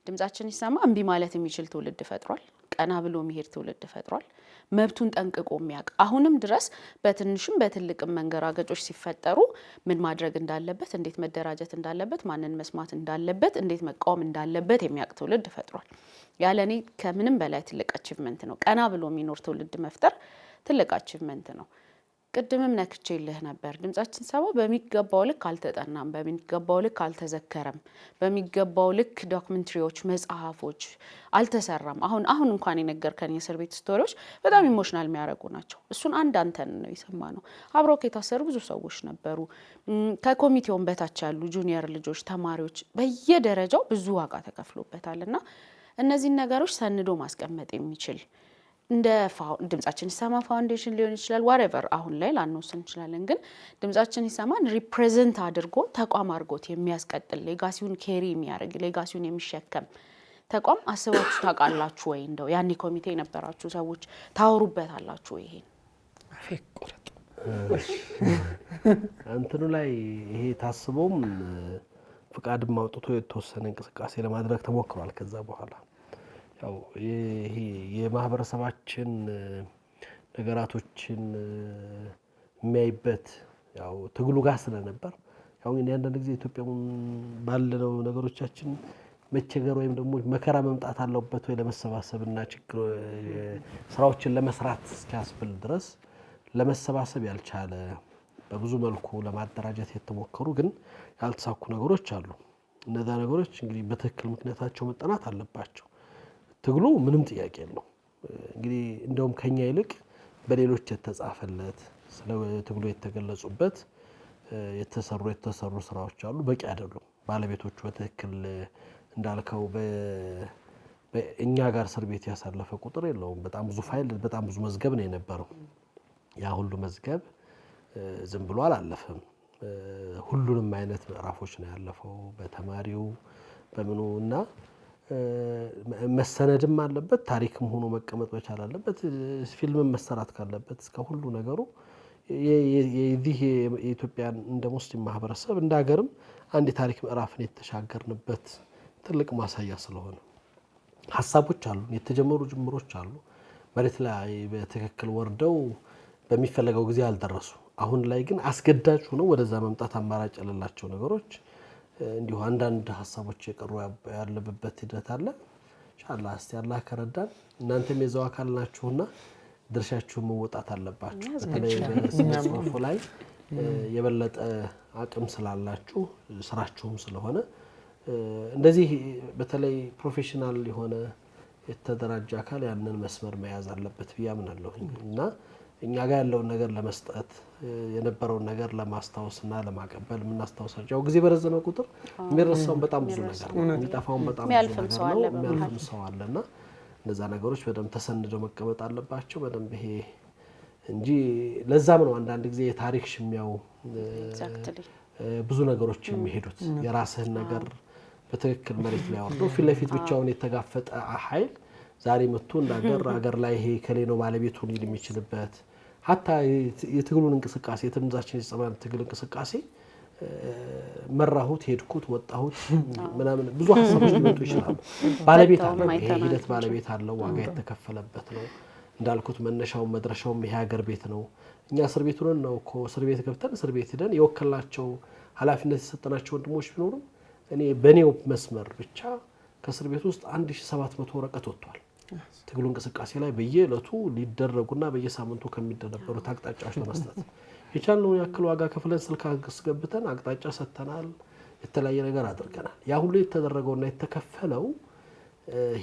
ድምጻችን ይሰማ እምቢ ማለት የሚችል ትውልድ ፈጥሯል። ቀና ብሎ የሚሄድ ትውልድ ፈጥሯል። መብቱን ጠንቅቆ የሚያውቅ አሁንም ድረስ በትንሽም በትልቅም መንገራገጮች ሲፈጠሩ ምን ማድረግ እንዳለበት፣ እንዴት መደራጀት እንዳለበት፣ ማንን መስማት እንዳለበት፣ እንዴት መቃወም እንዳለበት የሚያውቅ ትውልድ ፈጥሯል። ያለ እኔ ከምንም በላይ ትልቅ achievement ነው። ቀና ብሎ የሚኖር ትውልድ መፍጠር ትልቅ achievement ነው። ቅድምም ነክቼልህ ነበር። ድምጻችን ይሰማ በሚገባው ልክ አልተጠናም፣ በሚገባው ልክ አልተዘከረም፣ በሚገባው ልክ documentary ዎች፣ መጽሐፎች አልተሰራም። አሁን አሁን እንኳን የነገርከን የእስር ቤት story ዎች በጣም emotional የሚያደርጉ ናቸው። እሱን አንድ አንተን ነው የሰማነው። አብረው የታሰሩ ብዙ ሰዎች ነበሩ። ከኮሚቴውን በታች ያሉ junior ልጆች፣ ተማሪዎች በየደረጃው ብዙ ዋጋ ተከፍሎበታል እና እነዚህን ነገሮች ሰንዶ ማስቀመጥ የሚችል እንደ ድምጻችን ይሰማ foundation ሊሆን ይችላል፣ whatever አሁን ላይ ላንወስን እንችላለን። ግን ድምጻችን ይሰማን represent አድርጎ ተቋም አድርጎት የሚያስቀጥል legacy ውን carry የሚያደርግ legacy ውን የሚሸከም ተቋም አስባችሁ ታውቃላችሁ ወይ? እንደው ያኔ ኮሚቴ የነበራችሁ ሰዎች ታወሩበታላችሁ ወይ? ይሄን አፌ ቆረጥ እንትኑ ላይ ይሄ ታስቦም ፍቃድም አውጥቶ የተወሰነ እንቅስቃሴ ለማድረግ ተሞክሯል። ከዛ በኋላ ያው ይሄ የማህበረሰባችን ነገራቶችን የሚያይበት ያው ትግሉ ጋር ስለነበር ያው እንግዲህ አንዳንድ ጊዜ ኢትዮጵያ ባለነው ነገሮቻችን መቸገር ወይም ደግሞ መከራ መምጣት አለበት ወይ ለመሰባሰብ እና ችግር ስራዎችን ለመስራት እስኪያስብል ድረስ ለመሰባሰብ ያልቻለ በብዙ መልኩ ለማደራጀት የተሞከሩ ግን ያልተሳኩ ነገሮች አሉ። እነዛ ነገሮች እንግዲህ በትክክል ምክንያታቸው መጠናት አለባቸው። ትግሉ ምንም ጥያቄ የለው። እንግዲህ እንደውም ከኛ ይልቅ በሌሎች የተጻፈለት ስለ ትግሉ የተገለጹበት የተሰሩ ስራዎች አሉ። በቂ አይደሉም። ባለቤቶቹ በትክክል እንዳልከው በእኛ ጋር እስር ቤት ያሳለፈ ቁጥር የለውም። በጣም ብዙ ፋይል፣ በጣም ብዙ መዝገብ ነው የነበረው። ያ ሁሉ መዝገብ ዝም ብሎ አላለፈም። ሁሉንም አይነት ምዕራፎች ነው ያለፈው በተማሪው በምኑ እና መሰነድም አለበት፣ ታሪክም ሆኖ መቀመጥ መቻል አለበት። ፊልምም መሰራት ካለበት እስከ ሁሉ ነገሩ የዚህ የኢትዮጵያን እንደ ሙስሊም ማህበረሰብ እንደ ሀገርም አንድ የታሪክ ምዕራፍን የተሻገርንበት ትልቅ ማሳያ ስለሆነ ሀሳቦች አሉ፣ የተጀመሩ ጅምሮች አሉ። መሬት ላይ በትክክል ወርደው በሚፈለገው ጊዜ አልደረሱ። አሁን ላይ ግን አስገዳጅ ሆነው ወደዛ መምጣት አማራጭ የሌላቸው ነገሮች እንዲሁ አንዳንድ ሀሳቦች የቀሩ ያለበት ሂደት አለ። ኢንሻአላህ እስቲ አላህ ከረዳን እናንተም የዛው አካል ናችሁና ድርሻችሁን መወጣት አለባችሁ። በተለይ በስነ ጽሁፉ ላይ የበለጠ አቅም ስላላችሁ ስራችሁም ስለሆነ እንደዚህ በተለይ professional የሆነ የተደራጀ አካል ያንን መስመር መያዝ አለበት ብዬ አምናለሁ እና እኛ ጋር ያለውን ነገር ለመስጠት የነበረውን ነገር ለማስታወስና ለማቀበል የምናስታውሳቸው ያው ጊዜ በረዘመ ቁጥር የሚረሳውን በጣም ብዙ ነገር ነው፣ የሚጠፋውን በጣም ብዙ ነገር ነው፣ የሚያልፍም ሰው አለና እነዛ ነገሮች በደንብ ተሰንደው መቀመጥ አለባቸው። በደንብ ይሄ እንጂ ለዛም ነው አንዳንድ ጊዜ የታሪክ ሽሚያው ብዙ ነገሮች የሚሄዱት የራስህን ነገር በትክክል መሬት ላይ አወርዶ ፊት ለፊት ብቻውን የተጋፈጠ ኃይል ዛሬ መጥቶ እንደ ሀገር ሀገር ላይ ይሄ ከሌ ነው ባለቤቱ ሊል የሚችልበት ሀታ የትግሉን እንቅስቃሴ የትምዛችን የጸባን ትግል እንቅስቃሴ መራሁት፣ ሄድኩት፣ ወጣሁት ምናምን ብዙ ሀሳቦች ሊመጡ ይችላሉ። ባለቤት አለው፣ ይሄ ሂደት ባለቤት አለው፣ ዋጋ የተከፈለበት ነው። እንዳልኩት መነሻውም መድረሻውም ይሄ ሀገር ቤት ነው። እኛ እስር ቤት ሆነን ነው እኮ እስር ቤት ገብተን እስር ቤት ሄደን የወከልናቸው ኃላፊነት የሰጠናቸው ወንድሞች ቢኖሩም እኔ በእኔው መስመር ብቻ ከእስር ቤት ውስጥ 1700 ወረቀት ወጥቷል። ትግሉ እንቅስቃሴ ላይ በየዕለቱ ሊደረጉና በየሳምንቱ ከሚደነበሩት አቅጣጫዎች ለመስጠት የቻልነውን ያክል ዋጋ ከፍለን ስልክ አስገብተን አቅጣጫ ሰጥተናል። የተለያየ ነገር አድርገናል። ያ ሁሉ የተደረገውና የተከፈለው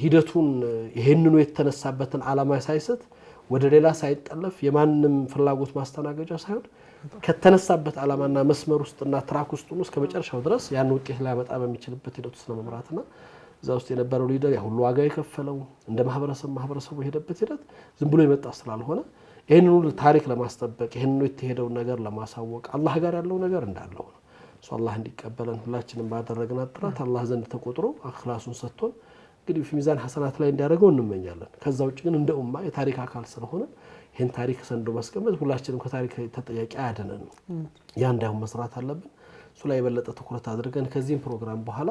ሂደቱን ይሄንኑ የተነሳበትን ዓላማ ሳይስት ወደ ሌላ ሳይጠለፍ የማንም ፍላጎት ማስተናገጃ ሳይሆን ከተነሳበት ዓላማና መስመር ውስጥና track ውስጥ ሆኖ እስከ መጨረሻው ድረስ ያን ውጤት ሊያመጣ በሚችልበት ሂደት ውስጥ ለመምራትና እዛ ውስጥ የነበረው leader ያ ሁሉ ዋጋ የከፈለው እንደ ማህበረሰብ ማህበረሰቡ የሄደበት ሂደት ዝም ብሎ የመጣ ስላልሆነ ይህንን ሁሉ ታሪክ ለማስጠበቅ ይህንኑ የተሄደውን ነገር ለማሳወቅ አላህ ጋር ያለው ነገር እንዳለው ነው። እሱ አላህ እንዲቀበለን ሁላችንም ባደረግናት ጥረት አላህ ዘንድ ተቆጥሮ አኽላሱን ሰጥቶን እንግዲህ ሚዛን ሐሰናት ላይ እንዲያደርገው እንመኛለን። ከዛ ውጭ ግን እንደ ኡማ የታሪክ አካል ስለሆነ ይህን ታሪክ ሰንዶ ማስቀመጥ ሁላችንም ከታሪክ ተጠያቂ አያደነንም። ያ እንዳይሆን መስራት አለብን። እሱ ላይ የበለጠ ትኩረት አድርገን ከዚህም ፕሮግራም በኋላ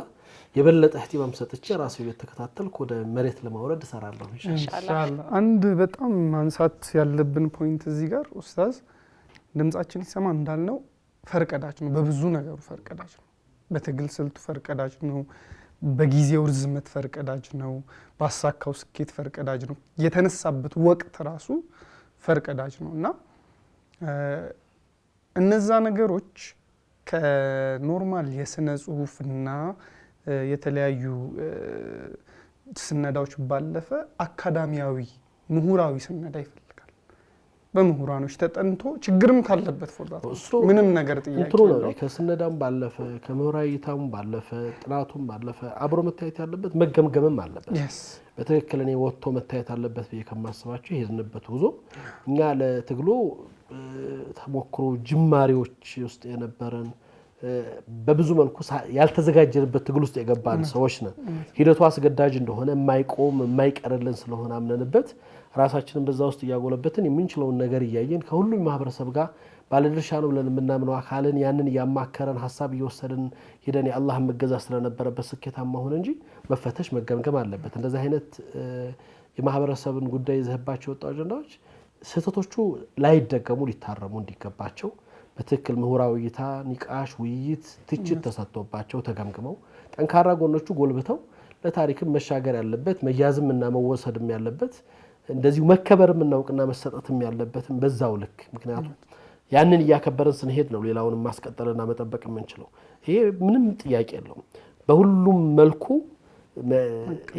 የበለጠ እህቲማም ሰጥቼ ራሴ እየተከታተልኩ ወደ መሬት ለማውረድ እሰራለሁ። ኢንሻአላህ። አንድ በጣም ማንሳት ያለብን point እዚህ ጋር ኡስታዝ፣ ድምጻችን ይሰማ እንዳልነው ፈርቀዳጅ ነው። በብዙ ነገሩ ፈርቀዳጅ ነው። በትግል ስልቱ ፈርቀዳጅ ነው። በጊዜው ርዝመት ፈርቀዳጅ ነው። ባሳካው ስኬት ፈርቀዳጅ ነው። የተነሳበት ወቅት ራሱ ፈርቀዳጅ ነው እና እነዛ ነገሮች ከ normal የስነ ጽሁፍና የተለያዩ ስነዳዎች ባለፈ አካዳሚያዊ ምሁራዊ ስነዳ ይፈልጋል። በምሁራኖች ተጠንቶ ችግርም ካለበት for that ምንም ነገር ጥያቄ እንትኑ ነው። ከስነዳም ባለፈ ከምሁራዊ እይታም ባለፈ ጥናቱም ባለፈ አብሮ መታየት ያለበት መገምገምም አለበት። በትክክል እኔ ወጥቶ መታየት አለበት ብዬ ከማስባቸው የሄድንበት ጉዞ እኛ ለትግሉ ተሞክሮ ጅማሬዎች ውስጥ የነበረን በብዙ መልኩ ያልተዘጋጀንበት ትግል ውስጥ የገባን ሰዎች ነን። ሂደቱ አስገዳጅ እንደሆነ የማይቆም የማይቀርልን ስለሆነ አምነንበት ራሳችንን በዛ ውስጥ እያጎለበትን የምንችለውን ነገር እያየን ከሁሉም ማህበረሰብ ጋር ባለድርሻ ነው ብለን የምናምነው አካልን ያንን እያማከረን ሀሳብ እየወሰድን ሂደን የአላህን መገዛ ስለነበረበት ስኬታማ ሆነ እንጂ መፈተሽ መገምገም አለበት። እንደዚህ አይነት የማህበረሰብን ጉዳይ ይዘህባቸው የወጡ አጀንዳዎች ስህተቶቹ ላይደገሙ ሊታረሙ እንዲገባቸው በትክክል ምሁራዊ እይታ፣ ንቃሽ፣ ውይይት፣ ትችት ተሰጥቶባቸው ተገምግመው ጠንካራ ጎኖቹ ጎልብተው ለታሪክም መሻገር ያለበት መያዝም እና መወሰድም ያለበት እንደዚሁ መከበርም እና እውቅና መሰጠትም ያለበትም በዛው ልክ። ምክንያቱም ያንን እያከበረን ስንሄድ ነው ሌላውንም ማስቀጠልና መጠበቅ የምንችለው። ይሄ ምንም ጥያቄ የለውም። በሁሉም መልኩ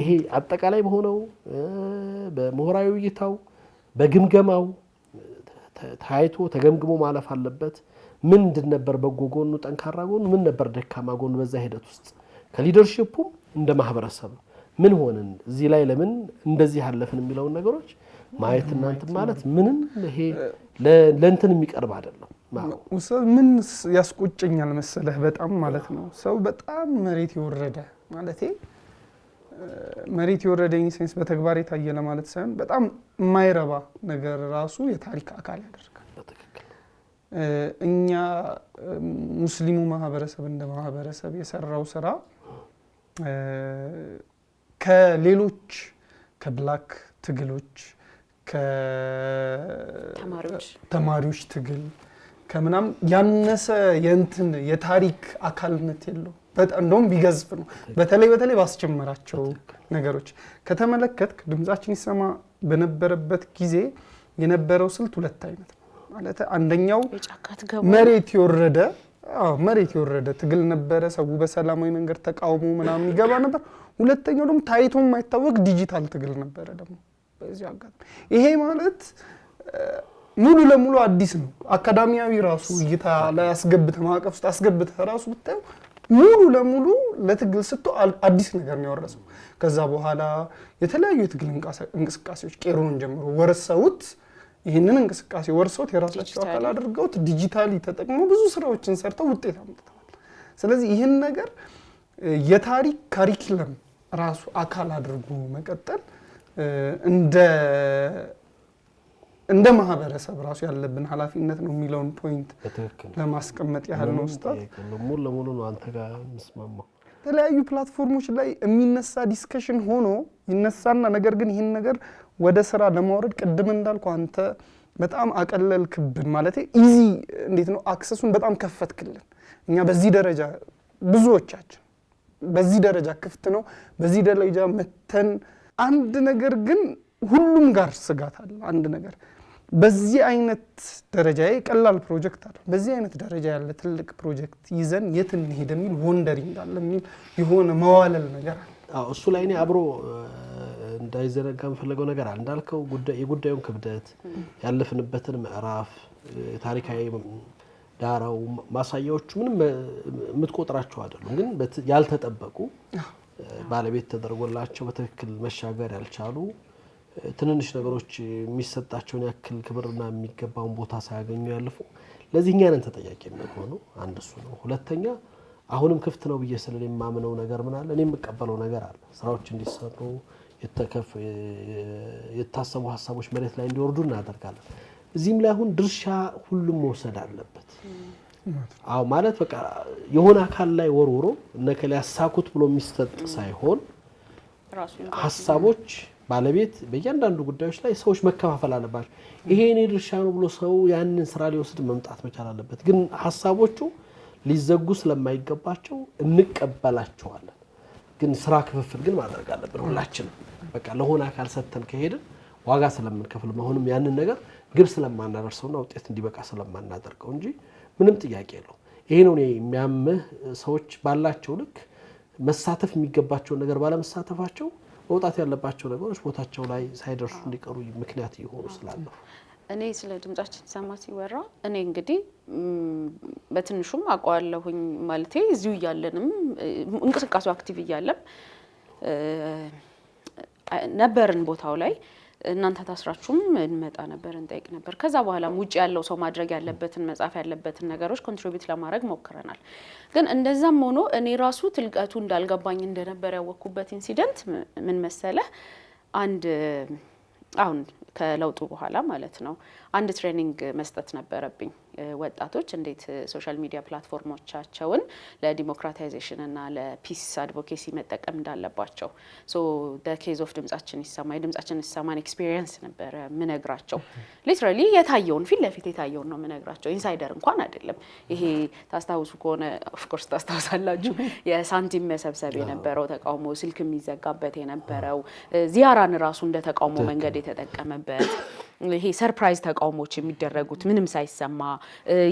ይሄ አጠቃላይ በሆነው በምሁራዊ ውይይታው በግምገማው ታይቶ ተገምግሞ ማለፍ አለበት። ምንድን ነበር በጎ ጎኑ፣ ጠንካራ ጎኑ፣ ምን ነበር ደካማ ጎኑ? በዛ ሂደት ውስጥ ከሊደርሺፑም እንደ ማህበረሰብ ምን ሆንን፣ እዚህ ላይ ለምን እንደዚህ አለፍን የሚለውን ነገሮች ማየት እናንትን ማለት ምንም ይሄ ለእንትን የሚቀርብ አይደለም። ምን ያስቆጨኛል መሰለህ በጣም ማለት ነው ሰው በጣም መሬት የወረደ ማለቴ መሬት የወረደ in sense በተግባር የታየ ለማለት ሳይሆን በጣም የማይረባ ነገር ራሱ የታሪክ አካል ያደርጋል። እኛ ሙስሊሙ ማህበረሰብ እንደ ማህበረሰብ የሰራው ስራ ከሌሎች ከ black ትግሎች ከተማሪዎች ትግል ከምናምን ያነሰ የእንትን የታሪክ አካልነት የለው። በጣም እንደውም ቢገዝፍ ነው። በተለይ በተለይ ባስጀመራቸው ነገሮች ከተመለከትክ ድምጻችን ይሰማ በነበረበት ጊዜ የነበረው ስልት ሁለት አይነት ነው። ማለት አንደኛው የጫካ ትገቡ መሬት የወረደ፣ አዎ፣ መሬት የወረደ ትግል ነበረ። ሰው በሰላማዊ መንገድ ተቃውሞ ምናምን ይገባ ነበር። ሁለተኛው ደግሞ ታይቶ የማይታወቅ ዲጂታል ትግል ነበረ። ደግሞ በዚሁ አጋጣሚ ይሄ ማለት ሙሉ ለሙሉ አዲስ ነው። አካዳሚያዊ ራሱ እይታ ላይ አስገብተህ፣ ማዕቀፍ ውስጥ አስገብተህ ራሱ ብታየው ሙሉ ለሙሉ ለትግል ስቶ አዲስ ነገር ነው የወረሰው። ከዛ በኋላ የተለያዩ የትግል እንቅስቃሴዎች ቄሮን ጀምሮ ወርሰውት፣ ይህንን እንቅስቃሴ ወርሰውት የራሳቸው አካል አድርገውት digitally ተጠቅመው ብዙ ስራዎችን ሰርተው ውጤት አምጥተዋል። ስለዚህ ይህን ነገር የታሪክ curriculum ራሱ አካል አድርጎ መቀጠል እንደ ማህበረሰብ ራሱ ያለብን ኃላፊነት ነው የሚለውን point ለማስቀመጥ ያህል ነው። ኡስታዝ። ሙሉ ለሙሉ ነው አንተ ጋር የምስማማው። የተለያዩ platform ኦች ላይ የሚነሳ discussion ሆኖ ይነሳና ነገር ግን ይህን ነገር ወደ ስራ ለማውረድ ቅድም እንዳልኩ አንተ በጣም አቀለልክብን። ማለት easy እንዴት ነው access ኡን በጣም ከፈትክልን። እኛ በዚህ ደረጃ፣ ብዙዎቻችን በዚህ ደረጃ ክፍት ነው፣ በዚህ ደረጃ መተን አንድ ነገር ግን ሁሉም ጋር ስጋት አለ። አንድ ነገር በዚህ አይነት ደረጃ ቀላል ፕሮጀክት አለ። በዚህ አይነት ደረጃ ያለ ትልቅ ፕሮጀክት ይዘን የት እንሄድ የሚል wondering አለ፣ የሚል የሆነ መዋለል ነገር አለ። አዎ፣ እሱ ላይ እኔ አብሮ እንዳይዘነጋ የምፈልገው ነገር አለ። እንዳልከው የጉዳዩን ክብደት፣ ያለፍንበትን ምዕራፍ፣ ታሪካዊ ዳራው፣ ማሳያዎቹ ምንም የምትቆጥራቸው አይደሉም። ግን ያልተጠበቁ፣ ባለቤት ተደርጎላቸው በትክክል መሻገር ያልቻሉ ትንንሽ ነገሮች የሚሰጣቸውን ያክል ክብርና የሚገባውን ቦታ ሳያገኙ ያለፉ፣ ለዚህ እኛ ነን ተጠያቂ የምንሆነው። አንድ እሱ ነው። ሁለተኛ አሁንም ክፍት ነው ብዬ ስለ የማምነው ነገር ምን አለ፣ እኔ የምቀበለው ነገር አለ። ስራዎች እንዲሰሩ፣ የታሰቡ ሀሳቦች መሬት ላይ እንዲወርዱ እናደርጋለን። እዚህም ላይ አሁን ድርሻ ሁሉም መውሰድ አለበት። አዎ፣ ማለት በቃ የሆነ አካል ላይ ወርውሮ እነከሌ ያሳኩት ብሎ የሚሰጥ ሳይሆን ሀሳቦች ባለቤት በእያንዳንዱ ጉዳዮች ላይ ሰዎች መከፋፈል አለባቸው። ይሄ የኔ ድርሻ ነው ብሎ ሰው ያንን ስራ ሊወስድ መምጣት መቻል አለበት። ግን ሀሳቦቹ ሊዘጉ ስለማይገባቸው እንቀበላቸዋለን። ግን ስራ ክፍፍል ግን ማድረግ አለብን ሁላችንም። በቃ ለሆነ አካል ሰጥተን ከሄድን ዋጋ ስለምንከፍል መሆንም ያንን ነገር ግብ ስለማናደርሰውና ውጤት እንዲበቃ ስለማናደርገው እንጂ ምንም ጥያቄ የለው። ይሄ ነው እኔ የሚያምህ፣ ሰዎች ባላቸው ልክ መሳተፍ የሚገባቸውን ነገር ባለመሳተፋቸው መውጣት ያለባቸው ነገሮች ቦታቸው ላይ ሳይደርሱ እንዲቀሩ ምክንያት እየሆኑ ስላለፉ። እኔ ስለ ድምጻችን ይሰማ ሲወራ እኔ እንግዲህ በትንሹም አውቀዋለሁኝ፣ ማለቴ እዚሁ እያለንም እንቅስቃሴው active እያለም ነበርን ቦታው ላይ። እናንተ ታስራችሁም እንመጣ ነበር፣ እንጠይቅ ነበር። ከዛ በኋላም ውጭ ያለው ሰው ማድረግ ያለበትን፣ መጻፍ ያለበትን ነገሮች contribute ለማድረግ ሞክረናል። ግን እንደዛም ሆኖ እኔ ራሱ ትልቀቱ እንዳልገባኝ እንደነበር ያወቅኩበት incident ምን መሰለህ? አንድ አሁን ከለውጡ በኋላ ማለት ነው አንድ training መስጠት ነበረብኝ። ወጣቶች እንዴት social media platform ኦቻቸውን ለ democratization እና ለ peace advocacy መጠቀም እንዳለባቸው። So case of ድምጻችን ይሰማ፣ የድምጻችን ይሰማን experience ነበረ ምነግራቸው። Literally የታየውን፣ ፊት ለፊት የታየውን ነው ምነግራቸው። Insider እንኳን አይደለም። ይሄ ታስታውሱ ከሆነ፣ of course ታስታውሳላችሁ፣ የሳንቲም መሰብሰብ የነበረው ተቃውሞ፣ ስልክ የሚዘጋበት የነበረው፣ ዚያራን ራሱ እንደ ተቃውሞ መንገድ የተጠቀመበት፣ ይሄ surprise ተቃውሞች የሚደረጉት ምንም ሳይሰማ፣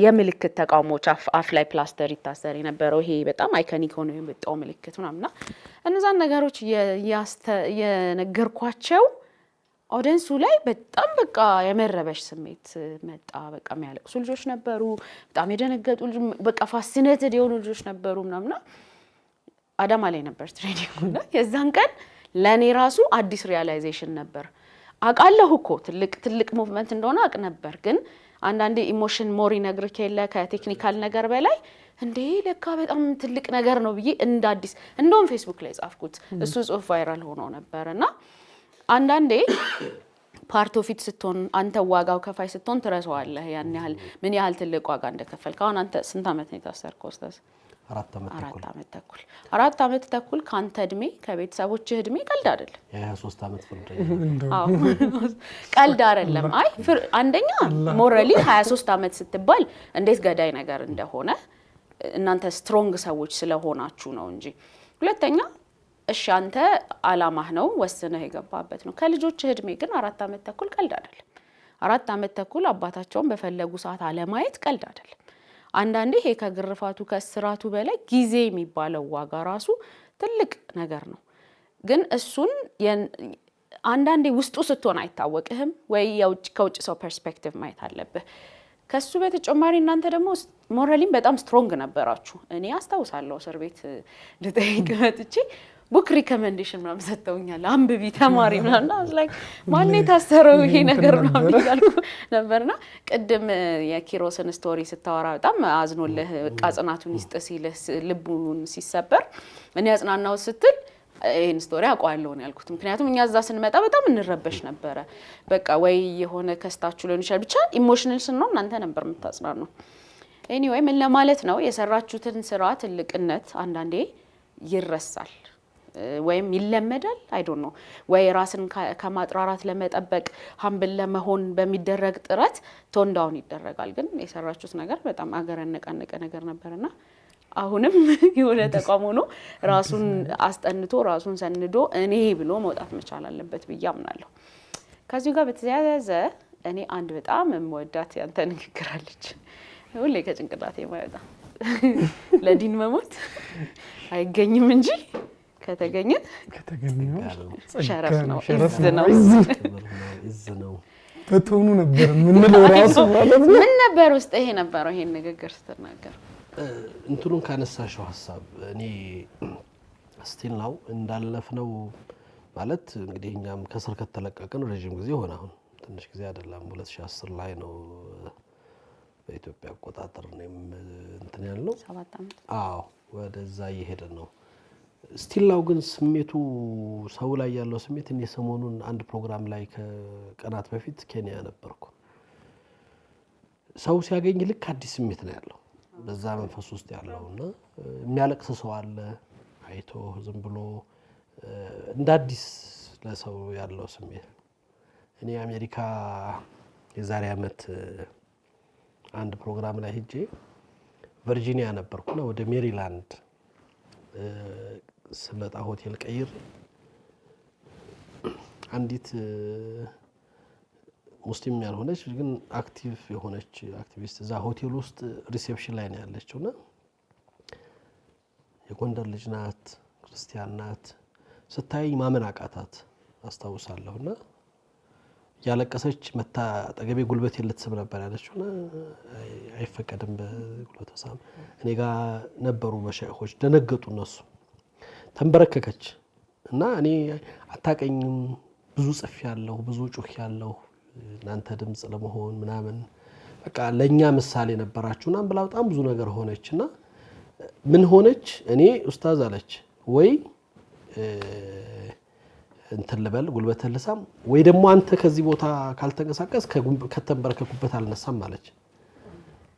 የምልክት ተቃውሞች፣ አፍ ላይ ፕላስተር ይታሰር የነበረው፣ ይሄ በጣም iconic ሆኖ የመጣው ምልክት ምናምና እነዛን ነገሮች የነገርኳቸው audience ኡ ላይ በጣም በቃ የመረበሽ ስሜት መጣ። በቃ የሚያለቅሱ ልጆች ነበሩ፣ በጣም የደነገጡ፣ በቃ fascinated የሆኑ ልጆች ነበሩ ምናምና አዳማ ላይ ነበር training ኡ እና የዛን ቀን ለእኔ ራሱ አዲስ realization ነበር። አውቃለሁ እኮ ትልቅ ትልቅ movement እንደሆነ አውቅ ነበር፣ ግን አንዳንዴ emotion more ይነግርህ የለ ከ technical ነገር በላይ። እንዴ ለካ በጣም ትልቅ ነገር ነው ብዬ እንደ አዲስ እንደውም ፌስቡክ ላይ ጻፍኩት። እሱ ጽሁፍ viral ሆኖ ነበር። እና አንዳንዴ part of it ስትሆን፣ አንተ ዋጋው ከፋይ ስትሆን ትረሳዋለህ ያን ያህል ምን ያህል ትልቅ ዋጋ እንደከፈልክ። አሁን አንተ ስንት ዓመት ነው የታሰርከው ኡስታዝ? 4 ዓመት ተኩል። 4 ዓመት ተኩል። 4 ዓመት ተኩል ከአንተ እድሜ፣ ከቤተሰቦችህ እድሜ ቀልድ አይደለም። የ23 ዓመት ፍርደኛ። አዎ፣ ቀልድ አይደለም። አይ፣ አንደኛ morally 23 ዓመት ስትባል እንዴት ገዳይ ነገር እንደሆነ እናንተ strong ሰዎች ስለሆናችሁ ነው እንጂ። ሁለተኛ እሺ አንተ አላማህ ነው፣ ወስነህ የገባበት ነው። ከልጆችህ እድሜ ግን 4 ዓመት ተኩል ቀልድ አይደለም። 4 ዓመት ተኩል አባታቸውን በፈለጉ ሰዓት አለማየት ቀልድ አይደለም። አንዳንዴ ይሄ ከግርፋቱ ከእስራቱ በላይ ጊዜ የሚባለው ዋጋ ራሱ ትልቅ ነገር ነው። ግን እሱን አንዳንዴ ውስጡ ስትሆን አይታወቅህም ወይ ከውጭ ሰው perspective ማየት አለብህ። ከሱ በተጨማሪ እናንተ ደግሞ morally ም በጣም strong ነበራችሁ። እኔ አስታውሳለሁ እስር ቤት ልጠይቅ መጥቼ book recommendation ምናምን ሰጥተውኛል። አንብቢ፣ ተማሪ ምናምን፣ I was like ማን የታሰረው ይሄ ነገር ምናምን እያልኩ ነበርና ቅድም የኪሮስን story ስታወራ በጣም አዝኖልህ በቃ ጽናቱን ይስጥ ሲልህ ልቡን ሲሰበር እኔ ያጽናናው ስትል ይህን story አውቀዋለሁ ነው ያልኩት። ምክንያቱም እኛ እዛ ስንመጣ በጣም እንረበሽ ነበረ። በቃ ወይ የሆነ ከስታችሁ ሊሆን ይችላል፣ ብቻ emotional ስንሆን እናንተ ነበር የምታጽናኑ። Anyway፣ ምን ለማለት ነው፣ የሰራችሁትን ስራ ትልቅነት አንዳንዴ ይረሳል ወይም ይለመዳል። I don't know፣ ወይ ራስን ከማጥራራት ለመጠበቅ humble ለመሆን በሚደረግ ጥረት tone down ይደረጋል። ግን የሰራችሁት ነገር በጣም አገር ያነቃነቀ ነገር ነበርና አሁንም የሆነ ተቋም ሆኖ ራሱን አስጠንቶ ራሱን ሰንዶ እኔ ብሎ መውጣት መቻል አለበት ብዬ አምናለሁ። ከዚሁ ጋር በተያያዘ እኔ አንድ በጣም የምወዳት ያንተ ንግግር አለች፣ ሁሌ ከጭንቅላቴ የማይወጣ፣ ለዲን መሞት አይገኝም እንጂ ከተገኘ ከተገኘ ሸረፍ ነው፣ ሸረፍ عز ነው። ክብር ነው፣ عز ነው። በትሆኑ ነበር የምንለው ራሱ ማለት ነው። ምን ነበር ውስጥ ይሄ ነበረው ይሄን ንግግር ስትናገር? እንትኑን ካነሳሽው ሀሳብ እኔ still now እንዳለፍነው ማለት እንግዲህ እኛም ከስር ከተለቀቅን ረዥም ጊዜ ሆነ። አሁን ትንሽ ጊዜ አይደለም። 2010 ላይ ነው በኢትዮጵያ አቆጣጠር እኔም እንትን ያልነው። 7 ዓመት። አዎ፣ ወደዛ እየሄደ ነው። Still now ግን ስሜቱ፣ ሰው ላይ ያለው ስሜት፣ እኔ ሰሞኑን አንድ ፕሮግራም ላይ ከቀናት በፊት ኬንያ ነበርኩ። ሰው ሲያገኝ ልክ አዲስ ስሜት ነው ያለው በዛ መንፈስ ውስጥ ያለው እና የሚያለቅስ ሰው አለ፣ አይቶ ዝም ብሎ እንደ አዲስ ለሰው ያለው ስሜት። እኔ አሜሪካ የዛሬ ዓመት አንድ ፕሮግራም ላይ ሄጄ ቨርጂኒያ ነበርኩና ወደ ሜሪላንድ ስመጣ ሆቴል ቀይሬ አንዲት ሙስሊም ያልሆነች ግን active የሆነች አክቲቪስት እዛ ሆቴል ውስጥ reception ላይ ነው ያለችው እና የጎንደር ልጅ ናት፣ ክርስቲያን ናት። ስታይ ማመን አቃታት አስታውሳለሁ። እና እያለቀሰች መታ አጠገቤ ጉልበቴን ልትስም ነበር ያለችው እና አይፈቀድም በጉልበት መሳም። እኔ ጋ ነበሩ መሻይኾች፣ ደነገጡ እነሱ። ተንበረከከች እና እኔ አታቀኝም፣ ብዙ ጽፌ ያለሁ፣ ብዙ ጩህ ያለሁ እናንተ ድምፅ ለመሆን ምናምን፣ በቃ ለእኛ ምሳሌ ነበራችሁ ምናምን ብላ በጣም ብዙ ነገር ሆነች እና ምን ሆነች? እኔ ኡስታዝ አለች፣ ወይ እንትን ልበል፣ ጉልበትህን ልሳም፣ ወይ ደግሞ አንተ ከዚህ ቦታ ካልተንቀሳቀስ ከተንበረከኩበት አልነሳም አለች።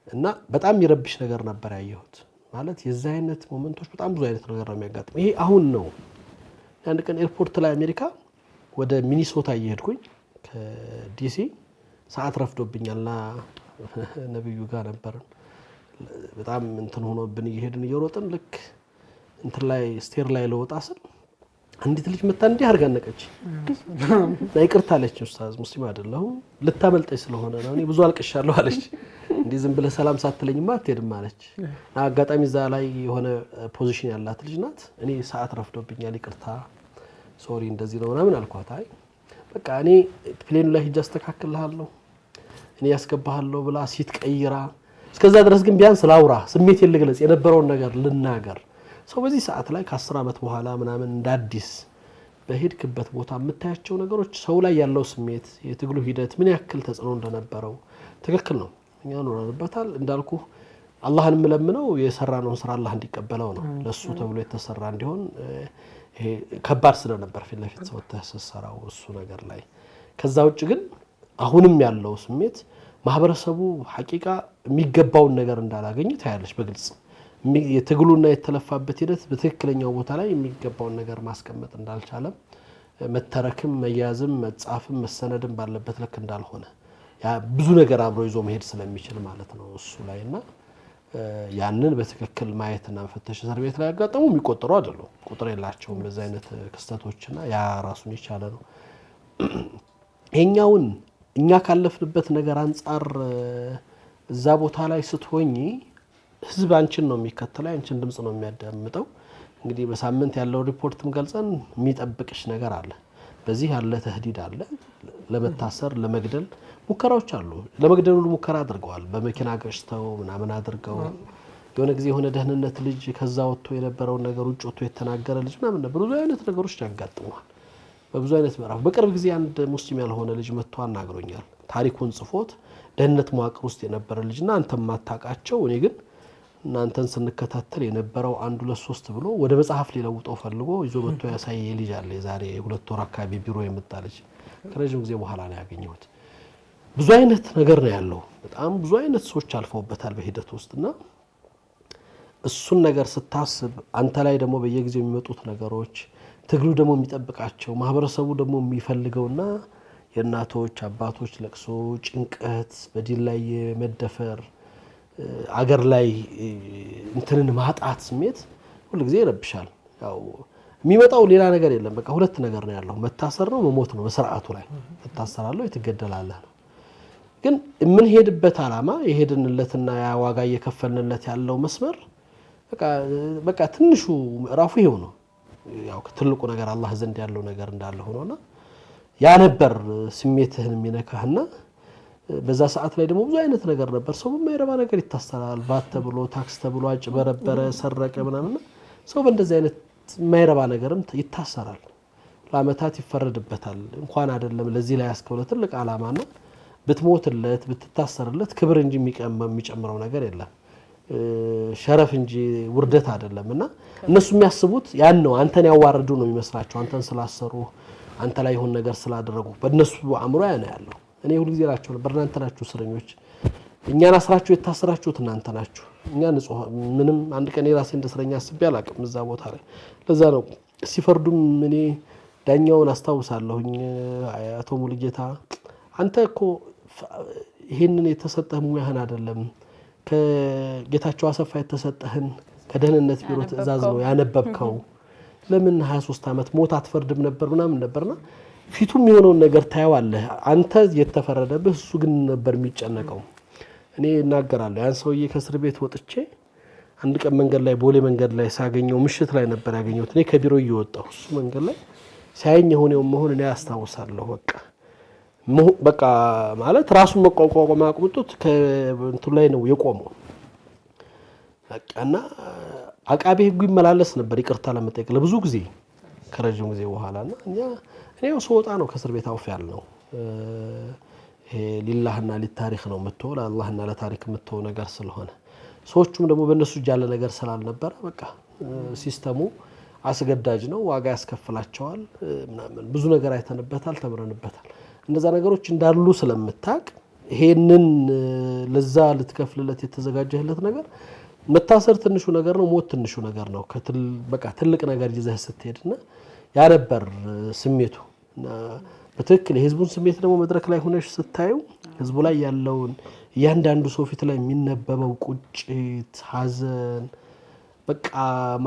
እና በጣም የሚረብሽ ነገር ነበር ያየሁት። ማለት የዚህ አይነት moment ኦች በጣም ብዙ አይነት ነገር ነው የሚያጋጥመው። ይሄ አሁን ነው። አንድ ቀን airport ላይ አሜሪካ ወደ ሚኒሶታ እየሄድኩኝ ከዲሲ ሰዓት ረፍዶብኛልና ነብዩ ጋር ነበር፣ በጣም እንትን ሆኖብን እየሄድን እየሮጥን ልክ እንትን ላይ stair ላይ ለወጣ ስል አንዲት ልጅ መታ እንዲህ አድርጋ አነቀች። እና ይቅርታ አለች። ኡስታዝ፣ ሙስሊም አይደለሁም፣ ልታመልጠኝ ስለሆነ ነው፣ እኔ ብዙ አልቅሻለሁ አለች። እንዲህ ዝም ብለህ ሰላም ሳትለኝማ አትሄድም አለች። እና አጋጣሚ እዛ ላይ የሆነ position ያላት ልጅ ናት። እኔ ሰዓት ረፍዶብኛል፣ ይቅርታ፣ sorry፣ እንደዚህ ነው ምናምን አልኳት። አይ በቃ እኔ plane ኑ ላይ ሂጅ አስተካክልሃለሁ፣ እኔ ያስገባሃለሁ ብላ seat ቀይራ፣ እስከዛ ድረስ ግን ቢያንስ ላውራ፣ ስሜቴን ልግለጽ፣ የነበረውን ነገር ልናገር። ሰው በዚህ ሰዓት ላይ ከ10 ዓመት በኋላ ምናምን እንደ አዲስ በሄድክበት ቦታ የምታያቸው ነገሮች፣ ሰው ላይ ያለው ስሜት፣ የትግሉ ሂደት ምን ያክል ተጽዕኖ እንደነበረው ትክክል ነው። እኛ ኖረንበታል። እንዳልኩ አላህን የምለምነው የሰራነውን ስራ አላህ እንዲቀበለው ነው። ለሱ ተብሎ የተሰራ እንዲሆን። ይሄ ከባድ ስለነበር ፊት ለፊት ወጥተህ ስትሰራው እሱ ነገር ላይ። ከዛ ውጭ ግን አሁንም ያለው ስሜት ማህበረሰቡ حقيقة የሚገባውን ነገር እንዳላገኘ ታያለች በግልጽ። የትግሉና የተለፋበት ሂደት በትክክለኛው ቦታ ላይ የሚገባውን ነገር ማስቀመጥ እንዳልቻለም፣ መተረክም፣ መያዝም፣ መጻፍም፣ መሰነድም ባለበት ልክ እንዳልሆነ፣ ያ ብዙ ነገር አብሮ ይዞ መሄድ ስለሚችል ማለት ነው እሱ ላይ። እና ያንን በትክክል ማየትና መፈተሽ፣ እስር ቤት ላይ ያጋጠሙ የሚቆጠሩ አይደሉም፣ ቁጥር የላቸውም በዚህ አይነት ክስተቶችና ያ ራሱን የቻለ ነው። ይሄኛውን እኛ ካለፍንበት ነገር አንጻር እዛ ቦታ ላይ ስትሆኚ ህዝብ አንቺን ነው የሚከተለው፣ አንቺን ድምጽ ነው የሚያዳምጠው። እንግዲህ በሳምንት ያለው ሪፖርትም ገልጸን የሚጠብቅሽ ነገር አለ። በዚህ ያለ تهديد አለ። ለመታሰር፣ ለመግደል ሙከራዎች አሉ። ለመግደል ሁሉ ሙከራ አድርገዋል። በመኪና ገጭተው ምናምን አድርገው፣ የሆነ ጊዜ የሆነ ደህንነት ልጅ ከዛ ወጥቶ የነበረውን ነገር ውጭ ወጥቶ የተናገረ ልጅ ምናምን ነበር። ብዙ አይነት ነገሮች ያጋጥመዋል። በብዙ አይነት ምዕራፍ በቅርብ ጊዜ አንድ ሙስሊም ያልሆነ ልጅ መጥቶ አናግሮኛል። ታሪኩን ጽፎት፣ ደህንነት መዋቅር ውስጥ የነበረ ልጅና አንተ ማታውቃቸው፣ እኔ ግን እናንተን ስንከታተል የነበረው አንድ ሁለት ሶስት ብሎ ወደ መጽሐፍ ሊለውጠው ፈልጎ ይዞ መጥቶ ያሳየ ልጅ አለ። የዛሬ 2 ወር አካባቢ ቢሮ የመጣ ልጅ ከረዥም ጊዜ በኋላ ነው ያገኘሁት። ብዙ አይነት ነገር ነው ያለው። በጣም ብዙ አይነት ሰዎች አልፈውበታል በሂደት ውስጥ። እና እሱን ነገር ስታስብ አንተ ላይ ደግሞ በየጊዜው የሚመጡት ነገሮች፣ ትግሉ ደግሞ የሚጠብቃቸው፣ ማህበረሰቡ ደግሞ የሚፈልገውና የእናቶች አባቶች ለቅሶ፣ ጭንቀት፣ በዲን ላይ የመደፈር፣ አገር ላይ እንትንን ማጣት ስሜት ሁልጊዜ ይረብሻል። ያው የሚመጣው ሌላ ነገር የለም። በቃ ሁለት ነገር ነው ያለው፣ መታሰር ነው መሞት ነው። በስርዓቱ ላይ ትታሰራለህ ወይ ትገደላለህ ነው። ግን የምንሄድበት ዓላማ፣ የሄድንለትና ያ ዋጋ እየከፈልንለት ያለው መስመር በቃ ትንሹ ምዕራፉ ይሄው ነው። ያው ትልቁ ነገር አላህ ዘንድ ያለው ነገር እንዳለ ሆኖና ያ ነበር ስሜትህን የሚነካህና በዛ ሰዓት ላይ ደግሞ ብዙ አይነት ነገር ነበር። ሰው በማይረባ ነገር ይታሰራል። ቫት ተብሎ፣ ታክስ ተብሎ፣ አጭበረበረ፣ ሰረቀ ምናምን፣ ሰው በእንደዚህ አይነት የማይረባ ነገርም ይታሰራል። ለአመታት ይፈረድበታል። እንኳን አይደለም ለዚህ ላይ ያስከውለ ትልቅ ዓላማና ብትሞትለት ብትታሰርለት ክብር እንጂ የሚጨምረው ነገር የለም። شرف እንጂ ውርደት አይደለም። እና እነሱ የሚያስቡት ያን ነው። አንተን ያዋረዱ ነው የሚመስላቸው። አንተን ስላሰሩ፣ አንተ ላይ የሆነ ነገር ስላደረጉ በእነሱ አእምሮ ያ ነው ያለው። እኔ ሁልጊዜ እላቸው ነበር፣ እናንተ ናችሁ እስረኞች፣ እኛን አስራችሁ የታሰራችሁት እናንተ ናችሁ። እኛ ንጹህ፣ ምንም አንድ ቀን የራሴ እንደ እስረኛ አስቤ አላውቅም እዛ ቦታ ላይ። ለዛ ነው ሲፈርዱም እኔ ዳኛውን አስታውሳለሁኝ፣ አቶ ሙሉጌታ፣ አንተ እኮ ይሄንን የተሰጠህ ሙያህን አይደለም፣ ከጌታቸው አሰፋ የተሰጠህን ከደህንነት ቢሮ ትእዛዝ ነው ያነበብከው። ለምን 23 ዓመት ሞት አትፈርድም ነበር ምናምን ነበርና ፊቱም የሆነውን ነገር ታየዋለህ። አንተ የተፈረደብህ፣ እሱ ግን ነበር የሚጨነቀው። እኔ እናገራለሁ፣ ያን ሰውዬ ከእስር ቤት ወጥቼ አንድ ቀን መንገድ ላይ፣ ቦሌ መንገድ ላይ ሳገኘው፣ ምሽት ላይ ነበር ያገኘሁት። እኔ ከቢሮ እየወጣሁ እሱ መንገድ ላይ ሲያየኝ የሆነውን መሆን እኔ አስታውሳለሁ። በቃ ማለት ራሱን መቋቋም አቅቶት ከእንትኑ ላይ ነው የቆመው። በቃ እና አቃቤ ሕጉ ይመላለስ ነበር ይቅርታ ለመጠየቅ ለብዙ ጊዜ ከረዥም ጊዜ በኋላ። እና እኛ እኔ ያው ስወጣ ነው ከእስር ቤት አውፍ ያልነው። ይሄ ሊላህና ሊታሪክ ነው የምትሆ፣ ለአላህና ለታሪክ የምትሆ ነገር ስለሆነ፣ ሰዎቹም ደግሞ በእነሱ እጅ ያለ ነገር ስላልነበረ፣ በቃ system ኡ አስገዳጅ ነው፣ ዋጋ ያስከፍላቸዋል ምናምን፣ ብዙ ነገር አይተንበታል፣ ተምረንበታል። እነዛ ነገሮች እንዳሉ ስለምታቅ ይሄንን ለዛ ልትከፍልለት የተዘጋጀህለት ነገር፣ መታሰር ትንሹ ነገር ነው፣ ሞት ትንሹ ነገር ነው። በቃ ትልቅ ነገር ይዘህ ስትሄድና ያ ነበር ስሜቱ። እና በትክክል የህዝቡን ስሜት ደግሞ መድረክ ላይ ሆነሽ ስታዩ ህዝቡ ላይ ያለውን፣ እያንዳንዱ ሰው ፊት ላይ የሚነበበው ቁጭት፣ ሐዘን በቃ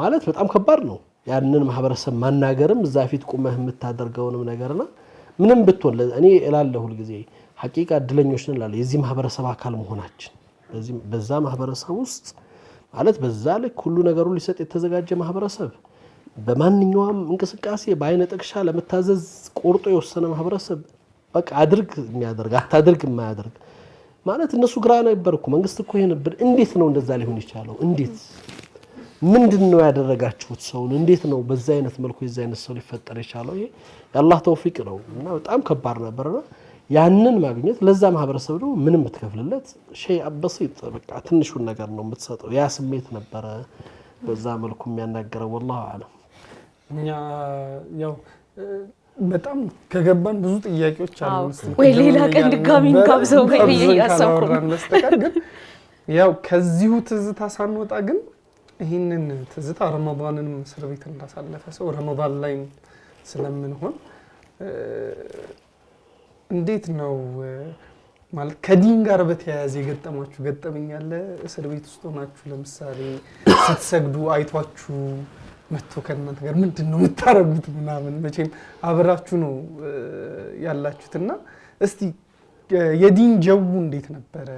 ማለት በጣም ከባድ ነው። ያንን ማህበረሰብ ማናገርም እዛ ፊት ቁመህ የምታደርገውንም ነገርና ምንም ብትሆን እኔ እላለሁ ሁልጊዜ حقيقة እድለኞች ነን እላለሁ። የዚህ ማህበረሰብ አካል መሆናችን፣ በዛ ማህበረሰብ ውስጥ ማለት በዛ ልክ ሁሉ ነገሩን ሊሰጥ የተዘጋጀ ማህበረሰብ፣ በማንኛውም እንቅስቃሴ በአይነ ጥቅሻ ለመታዘዝ ቆርጦ የወሰነ ማህበረሰብ፣ በቃ አድርግ የሚያደርግ፣ አታድርግ የማያደርግ፣ ማለት እነሱ ግራ ነበር እኮ፣ መንግስት እኮ ይሄ ነበር። እንዴት ነው እንደዛ ሊሆን የቻለው? እንዴት፣ ምንድን ነው ያደረጋችሁት ሰውን? እንዴት ነው በዛ አይነት መልኩ የዛ አይነት ሰው ሊፈጠር የቻለው? ይሄ የአላህ ተውፊቅ ነው እና በጣም ከባድ ነበርና ያንን ማግኘት ለዛ ማህበረሰብ ደግሞ ምንም የምትከፍልለት شيء بسيط፣ በቃ ትንሹን ነገር ነው የምትሰጠው። ያ ስሜት ነበረ በዛ መልኩ የሚያናገረው። والله أعلم። እኛ ያው በጣም ከገባን ብዙ ጥያቄዎች አሉ። ወይ ሌላ ቀን ድጋሚ እንጋብዘው ወይ ብዬ እያሰብኩ ነው። በስተቀር ግን ያው ከዚሁ ትዝታ ሳንወጣ ግን ይህንን ትዝታ ረመዳንንም እስር ቤት እንዳሳለፈ ሰው ረመዳን ላይም ስለምንሆን እንዴት ነው ማለት ከዲን ጋር በተያያዘ የገጠማችሁ ገጠመኝ አለ? እስር ቤት ውስጥ ሆናችሁ ለምሳሌ ስትሰግዱ አይቷችሁ መጥቶ ከእናንተ ጋር ምንድን ነው የምታረጉት ምናምን፣ መቼም አብራችሁ ነው ያላችሁትና እስቲ የዲን ጀዉ እንዴት ነበረ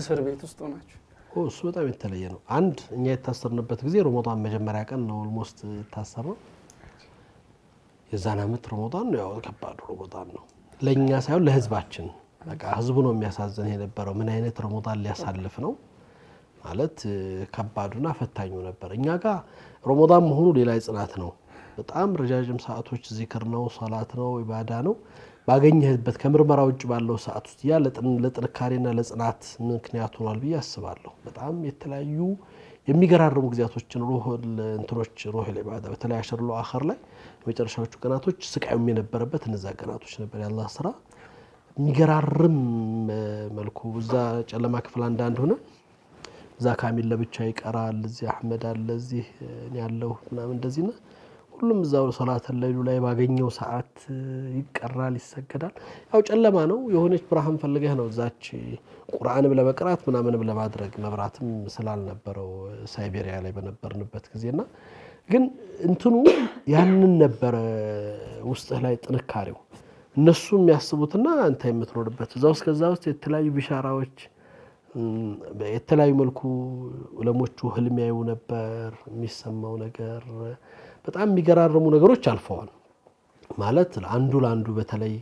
እስር ቤት ውስጥ ሆናችሁ? እሱ በጣም የተለየ ነው። አንድ እኛ የታሰርንበት ጊዜ ረመዳን መጀመሪያ ቀን ነው almost የታሰርነው። የዛን አመት ረመዳን ነው ያው ከባዱ ረመዳን ነው ለእኛ ሳይሆን ለህዝባችን። በቃ ህዝቡ ነው የሚያሳዝን የነበረው። ምን አይነት ረመዳን ሊያሳልፍ ነው ማለት ከባዱና ፈታኙ ነበር። እኛ ጋር ረመዳን መሆኑ ሌላ ጽናት ነው። በጣም ረጃጅም ሰዓቶች ዚክር ነው፣ ሰላት ነው፣ ኢባዳ ነው። ባገኘህበት ከምርመራ ውጭ ባለው ሰዓት ውስጥ ያ ለጥንካሬና ለጽናት ምክንያት ሆኗል ብዬ አስባለሁ። በጣም የተለያዩ የሚገራርሙ ጊዜያቶችን ሩህ እንትኖች ሩህ ኢባዳ በተለይ አሽሩል አኸር ላይ የመጨረሻዎቹ ቀናቶች ስቃዩም የነበረበት እነዛ ቀናቶች ነበር። የአላህ ስራ የሚገራርም መልኩ እዛ ጨለማ ክፍል አንዳንድ ሆነ እዛ ካሚል ለብቻ ይቀራል፣ እዚህ አህመድ አለ፣ እዚህ እኔ ያለሁ ምናምን እንደዚህና ሁሉም እዛው ሶላተ ለይሉ ላይ ባገኘው ሰዓት ይቀራል፣ ይሰገዳል። ያው ጨለማ ነው። የሆነች ብርሃን ፈልገህ ነው እዛች ቁርአንም ለመቅራት ምናምንም ለማድረግ መብራትም ስላልነበረው ሳይቤሪያ ላይ በነበርንበት ጊዜና ግን እንትኑ ያንን ነበረ ውስጥህ ላይ ጥንካሬው እነሱ የሚያስቡትና አንተ የምትኖርበት እዛ ውስጥ ከዛ ውስጥ የተለያዩ ቢሻራዎች የተለያዩ መልኩ ዑለሞቹ ህልም ያዩ ነበር። የሚሰማው ነገር በጣም የሚገራርሙ ነገሮች አልፈዋል። ማለት አንዱ ለአንዱ በተለይ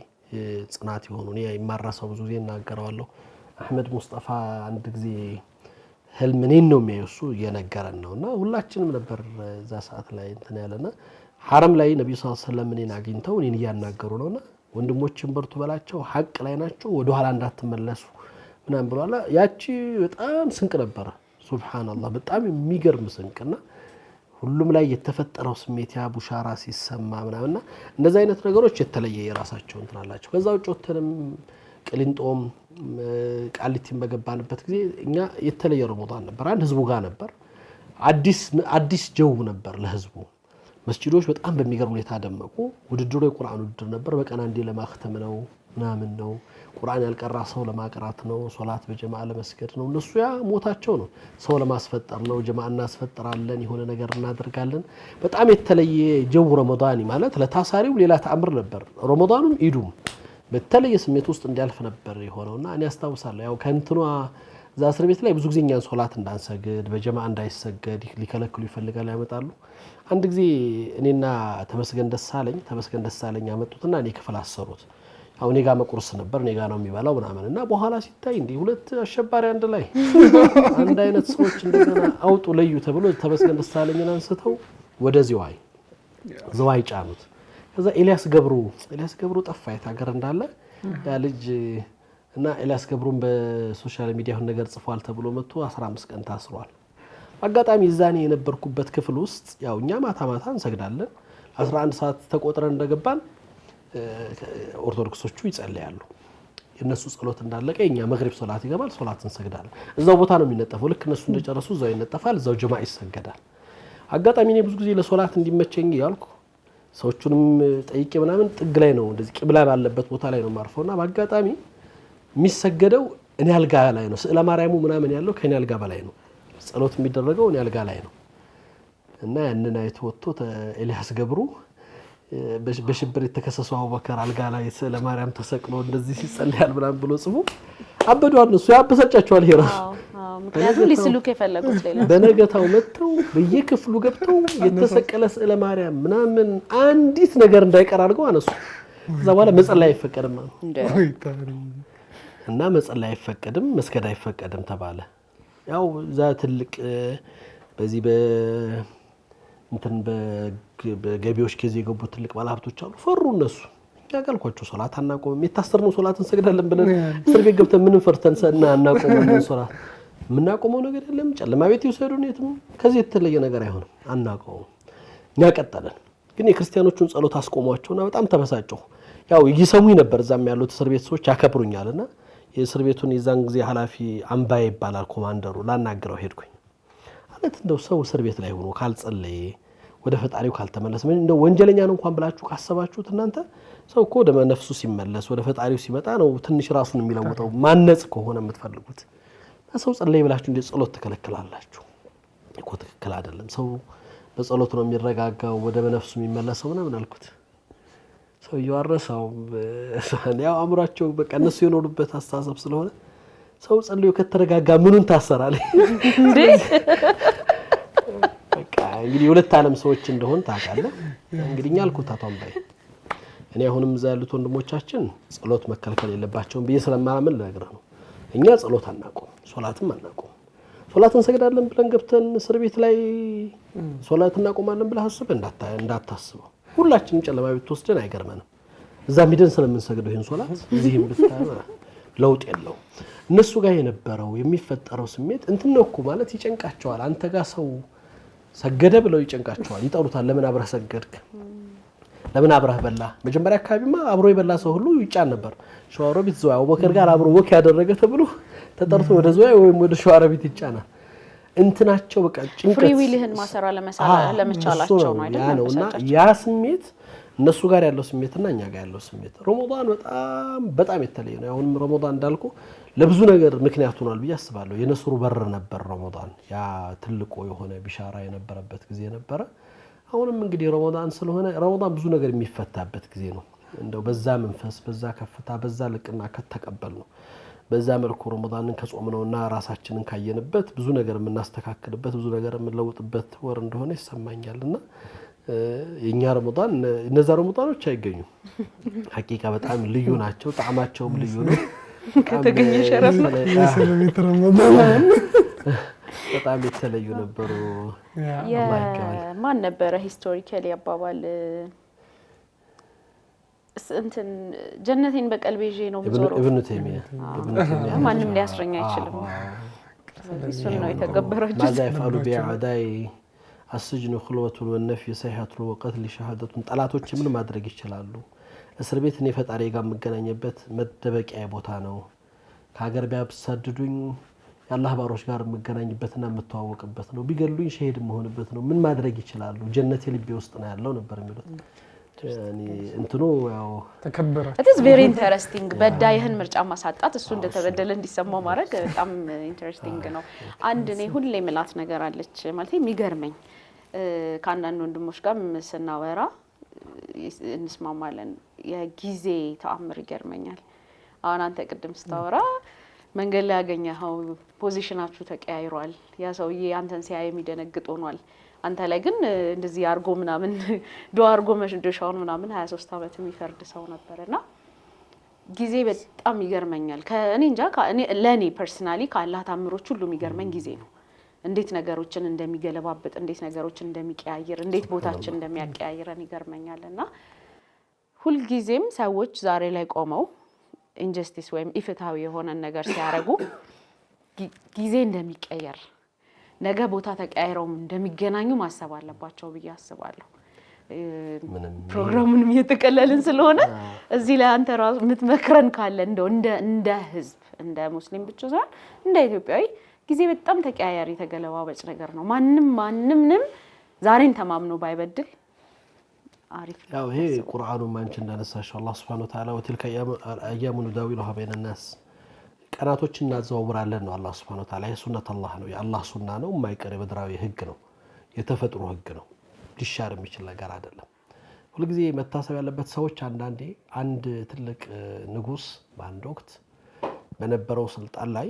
ጽናት የሆኑ እኔ የማራሰው ብዙ ጊዜ እናገረዋለሁ። አህመድ ሙስጠፋ አንድ ጊዜ ህልም እኔን ነው የሚያየው እሱ እየነገረን ነው እና ሁላችንም ነበር እዛ ሰዓት ላይ እንትን ያለና ሐረም ላይ ነቢዩ ስ ሰለም እኔን አግኝተው እኔን እያናገሩ ነውና ወንድሞችን በርቱ በላቸው፣ ሀቅ ላይ ናቸው፣ ወደኋላ እንዳትመለሱ ምናምን ብሏላ። ያቺ በጣም ስንቅ ነበረ። ሱብሓነላህ በጣም የሚገርም ስንቅና ሁሉም ላይ የተፈጠረው ስሜት ያ ቡሻራ ሲሰማ ምናምንና እንደዚህ አይነት ነገሮች የተለየ የራሳቸው እንትን አላቸው። ከዛ ውጭ ወተንም ቅሊንጦም ቃሊቲም በገባንበት ጊዜ እኛ የተለየ ረመዳን ነበር። አንድ ህዝቡ ጋር ነበር፣ አዲስ ጀው ነበር ለህዝቡ። መስጂዶች በጣም በሚገርም ሁኔታ ደመቁ። ውድድሩ የቁርአን ውድድር ነበር። በቀን አንዴ ለማክተም ነው ምናምን ነው። ቁርአን ያልቀራ ሰው ለማቅራት ነው። ሶላት በጀማ ለመስገድ ነው። እነሱ ያ ሞታቸው ነው። ሰው ለማስፈጠር ነው። ጀማ እናስፈጥራለን፣ የሆነ ነገር እናደርጋለን። በጣም የተለየ ጀው ረመዳኒ ማለት ለታሳሪው ሌላ ተአምር ነበር። ረመዳኑም ኢዱም በተለየ ስሜት ውስጥ እንዲያልፍ ነበር የሆነውና እኔ አስታውሳለሁ ያው ከእንትኗ እዛ እስር ቤት ላይ ብዙ ጊዜ እኛን ሶላት እንዳንሰግድ በጀማ እንዳይሰገድ ሊከለክሉ ይፈልጋሉ፣ ያመጣሉ። አንድ ጊዜ እኔና ተመስገን ደሳለኝ ያመጡትና እኔ ክፍል አሰሩት። አሁን እኔ ጋ መቁርስ ነበር፣ እኔ ጋ ነው የሚበላው ምናምን እና በኋላ ሲታይ እንዲህ ሁለት አሸባሪ አንድ ላይ አንድ አይነት ሰዎች እንደገና አውጡ ለዩ ተብሎ ተመስገን ደሳለኝን አንስተው ወደ ዝዋይ ዝዋይ ጫኑት። ከዛ ኤልያስ ገብሩ ጠፋ የት ሀገር እንዳለ ያ ልጅ እና ኤልያስ ገብሩን በ social media ሁን ነገር ጽፏል ተብሎ መጥቶ 15 ቀን ታስሯል። አጋጣሚ እዛኔ የነበርኩበት ክፍል ውስጥ ያው እኛ ማታ ማታ እንሰግዳለን። 11 ሰዓት ተቆጥረን እንደገባን ኦርቶዶክሶቹ ይጸልያሉ። የእነሱ ጸሎት እንዳለቀ የኛ መግሪብ ሶላት ይገባል። ሶላት እንሰግዳለን። እዛው ቦታ ነው የሚነጠፈው። ልክ እነሱ እንደጨረሱ እዛው ይነጠፋል። እዛው ጀማ ይሰገዳል። አጋጣሚ እኔ ብዙ ጊዜ ለሶላት እንዲመቸኝ ያልኩ ሰዎቹንም ጠይቄ ምናምን ጥግ ላይ ነው እንደዚህ ቂብላ ባለበት ቦታ ላይ ነው ማርፈውና በአጋጣሚ የሚሰገደው እኔ አልጋ ላይ ነው። ስዕለ ማርያሙ ምናምን ያለው ከእኔ አልጋ በላይ ነው። ጸሎት የሚደረገው እኔ አልጋ ላይ ነው እና ያንን አይቶ ወጥቶ ኤልያስ ገብሩ በሽብር የተከሰሰው አቡበከር አልጋ ላይ ስዕለ ማርያም ተሰቅሎ እንደዚህ ሲጸልያል ምናምን ብሎ ጽፎ አበዱ። እነሱ ያበሳጫቸዋል። ይሄ ራሱ ምክንያቱም ሊስሉክ የፈለጉት ሌላ። በነገታው መጥተው በየክፍሉ ገብተው የተሰቀለ ስዕለ ማርያም ምናምን አንዲት ነገር እንዳይቀር አድርገው አነሱ። ከዛ በኋላ መጸለይ አይፈቀድም እና መጸለይ አይፈቀድም፣ መስገድ አይፈቀድም ተባለ። ያው እዛ ትልቅ በዚህ እንትን በገቢዎች ጊዜ የገቡ ትልቅ ባለሀብቶች አሉ። ፈሩ እነሱ። እኛ ጋር አልኳቸው ሶላት አናቆምም፣ የታሰርነው ሶላት እንሰግዳለን ብለን እስር ቤት ገብተን ምንም ፈርተን አናቆምም። ሶላት የምናቆመው ነገር የለም። ጨለማ ቤት ይውሰዱን የትም፣ ከዚህ የተለየ ነገር አይሆንም። አናቆምም። እኛ ቀጠለን። ግን የክርስቲያኖቹን ጸሎት አስቆሟቸውና በጣም ተበሳጨሁ። ያው ይሰሙኝ ነበር፣ እዛም ያሉት እስር ቤት ሰዎች ያከብሩኛልና የእስር ቤቱን የዛን ጊዜ ኃላፊ አምባዬ ይባላል ኮማንደሩ፣ ላናግረው ሄድኩኝ። ማለት እንደው ሰው እስር ቤት ላይ ሆኖ ካልጸለየ፣ ወደ ፈጣሪው ካልተመለሰ፣ እንደው ወንጀለኛ ነው እንኳን ብላችሁ ካሰባችሁት እናንተ፣ ሰው እኮ ወደ ነፍሱ ሲመለስ፣ ወደ ፈጣሪው ሲመጣ ነው ትንሽ ራሱን የሚለውጠው። ማነጽ ከሆነ የምትፈልጉት፣ ሰው ጸለይ ብላችሁ እንዴት ጸሎት ትከለክላላችሁ? እኮ ትክክል አይደለም። ሰው በጸሎት ነው የሚረጋጋው፣ ወደ ነፍሱ የሚመለሰው ምናምን አልኩት። ሰውየው አረሳውም። ያው አእምሯቸው በቃ እነሱ የኖሩበት አስተሳሰብ ስለሆነ፣ ሰው ጸልዮ ከተረጋጋ ምኑን ታሰራለህ እንዴ? በቃ እንግዲህ የሁለት ዓለም ሰዎች እንደሆን ታውቃለህ። እንግዲህ እኛ አልኩት፣ አቶ አምባዬ፣ እኔ አሁንም እዛ ያሉት ወንድሞቻችን ጸሎት መከልከል የለባቸውም ብዬ ስለማምን ልነግርህ ነው። እኛ ጸሎት አናቆም፣ ሶላትም አናቆም። ሶላት እንሰግዳለን ብለን ገብተን እስር ቤት ላይ ሶላት እናቆማለን ብለህ አስበህ እንዳታስበው። ሁላችንም ጨለማ ቤት ወስደን አይገርመንም። እዛ ሂደን ስለምንሰግደው ይህን ሶላት እዚህም ብታ ለውጥ የለውም። እነሱ ጋር የነበረው የሚፈጠረው ስሜት እንትን ነው እኮ፣ ማለት ይጨንቃቸዋል። አንተ ጋር ሰው ሰገደ ብለው ይጨንቃቸዋል፣ ይጠሩታል። ለምን አብረህ ሰገድክ? ለምን አብረህ በላ? መጀመሪያ አካባቢማ አብሮ የበላ ሰው ሁሉ ይጫን ነበር። ሸዋሮቢት ዝዋይ አቡበከር ጋር አብሮ walk ያደረገ ተብሎ ተጠርቶ ወደ ዝዋይ ወይም ወደ ሸዋሮቢት ይጫናል። እንትናቸው በቃ ጭንቀት free will ህን ማሰራ ለመቻላቸው ነው አይደል? ያ ነው። እና ያ ስሜት፣ እነሱ ጋር ያለው ስሜትና እኛ ጋር ያለው ስሜት ረመዳን በጣም በጣም የተለየ ነው። አሁንም ረመዳን እንዳልኩ ለብዙ ነገር ምክንያት ሆኗል ብዬ አስባለሁ። የነስሩ በር ነበር ረመዳን፣ ያ ትልቁ የሆነ ቢሻራ የነበረበት ጊዜ ነበረ። አሁንም እንግዲህ ረመዳን ስለሆነ ረመዳን ብዙ ነገር የሚፈታበት ጊዜ ነው። እንደው በዛ መንፈስ፣ በዛ ከፍታ፣ በዛ ልቅና ከተቀበል ነው፣ በዛ መልኩ ረመዳንን ከጾምነውና ራሳችንን ካየንበት ብዙ ነገር የምናስተካክልበት፣ ብዙ ነገር የምንለውጥበት ወር እንደሆነ ይሰማኛል። እና የእኛ ረመዳን፣ እነዛ ረመዳኖች አይገኙም። ሀቂቃ በጣም ልዩ ናቸው። ጣዕማቸውም ልዩ ነው። ከተገኘ ሸረፍ ነው። የእስር ቤት ረመዳን። በጣም የተለዩ ነበሩ። ማን ነበረ historically አባባል እንትን ጀነቴን በቀልቤ ይዤ ነው የምዞረው፣ ኢብኑ ተይሚያ። ማንም ሊያስረኝ አይችልም። እሱን ነው የተገበራችሁት። ماذا يفعل بي أعدائي السجن خلوة والنفي صيحة وقتلي شهادة። ጠላቶች ምን ማድረግ ይችላሉ? እስር ቤት እኔ ፈጣሪ ጋር የምገናኝበት መደበቂያ ቦታ ነው። ከሀገር ቢያሳድዱኝ የአላህ ባሮች ጋር የምገናኝበትና የምተዋወቅበት ነው። ቢገሉኝ ሸሄድ የምሆንበት ነው። ምን ማድረግ ይችላሉ? ጀነት የልቤ ውስጥ ነው ያለው ነበር የሚሉት። እንትኑ ያው ተከበራችሁ። It's very interesting። በዳይህን ምርጫ ማሳጣት፣ እሱ እንደተበደለ እንዲሰማው ማድረግ በጣም interesting ነው። አንድ እኔ ሁሌ ምላት ነገር አለች፣ ማለት የሚገርመኝ፣ ከአንዳንድ ወንድሞች ጋር ስናወራ እንስማማለን። የጊዜ ተአምር ይገርመኛል። አሁን አንተ ቅድም ስታወራ መንገድ ላይ ያገኘኸው position ኣችሁ ተቀያይሯል። ያ ሰውዬ አንተን ሲያይ የሚደነግጥ ሆኗል። አንተ ላይ ግን እንደዚህ አርጎ ምናምን ዱዓ አርጎ መዶሻውን ምናምን 23 ዓመት የሚፈርድ ሰው ነበር። እና ጊዜ በጣም ይገርመኛል። ከእኔ እንጃ፣ ለእኔ personally ከአላህ ታምሮች ሁሉ የሚገርመኝ ጊዜ ነው። እንዴት ነገሮችን እንደሚገለባብጥ፣ እንዴት ነገሮችን እንደሚቀያይር፣ እንዴት ቦታችን እንደሚያቀያይረን ይገርመኛል። እና ሁልጊዜም ሰዎች ዛሬ ላይ ቆመው injustice ወይም ኢፍትሐዊ የሆነን ነገር ሲያደርጉ ጊዜ እንደሚቀየር፣ ነገ ቦታ ተቀያይረውም እንደሚገናኙ ማሰብ አለባቸው ብዬ አስባለሁ። ፕሮግራሙንም እየተቀለልን ስለሆነ እዚህ ላይ አንተ ራሱ የምትመክረን ካለ፣ እንደው እንደ ህዝብ፣ እንደ ሙስሊም ብቻ ሳይሆን እንደ ኢትዮጵያዊ፣ ጊዜ በጣም ተቀያያሪ ተገለባበጭ ነገር ነው። ማንም ማንምንም ዛሬን ተማምኖ ባይበድል አሪፍ ነው። ያው ይሄ ቁርአኑም አንቺ እንዳነሳሽው አላህ سبحانه وتعالى وتلك الأيام نداولها بين الناس፣ ቀናቶችን እናዘዋውራለን ነው አላህ سبحانه وتعالى። ይሄ سنة الله ነው፣ የአላህ ሱና ነው፣ የማይቀር የምድራዊ ህግ ነው፣ የተፈጥሮ ህግ ነው። ሊሻር የሚችል ነገር አይደለም። ሁልጊዜ መታሰብ ያለበት ሰዎች አንዳንዴ፣ አንድ ትልቅ ንጉስ በአንድ ወቅት በነበረው ስልጣን ላይ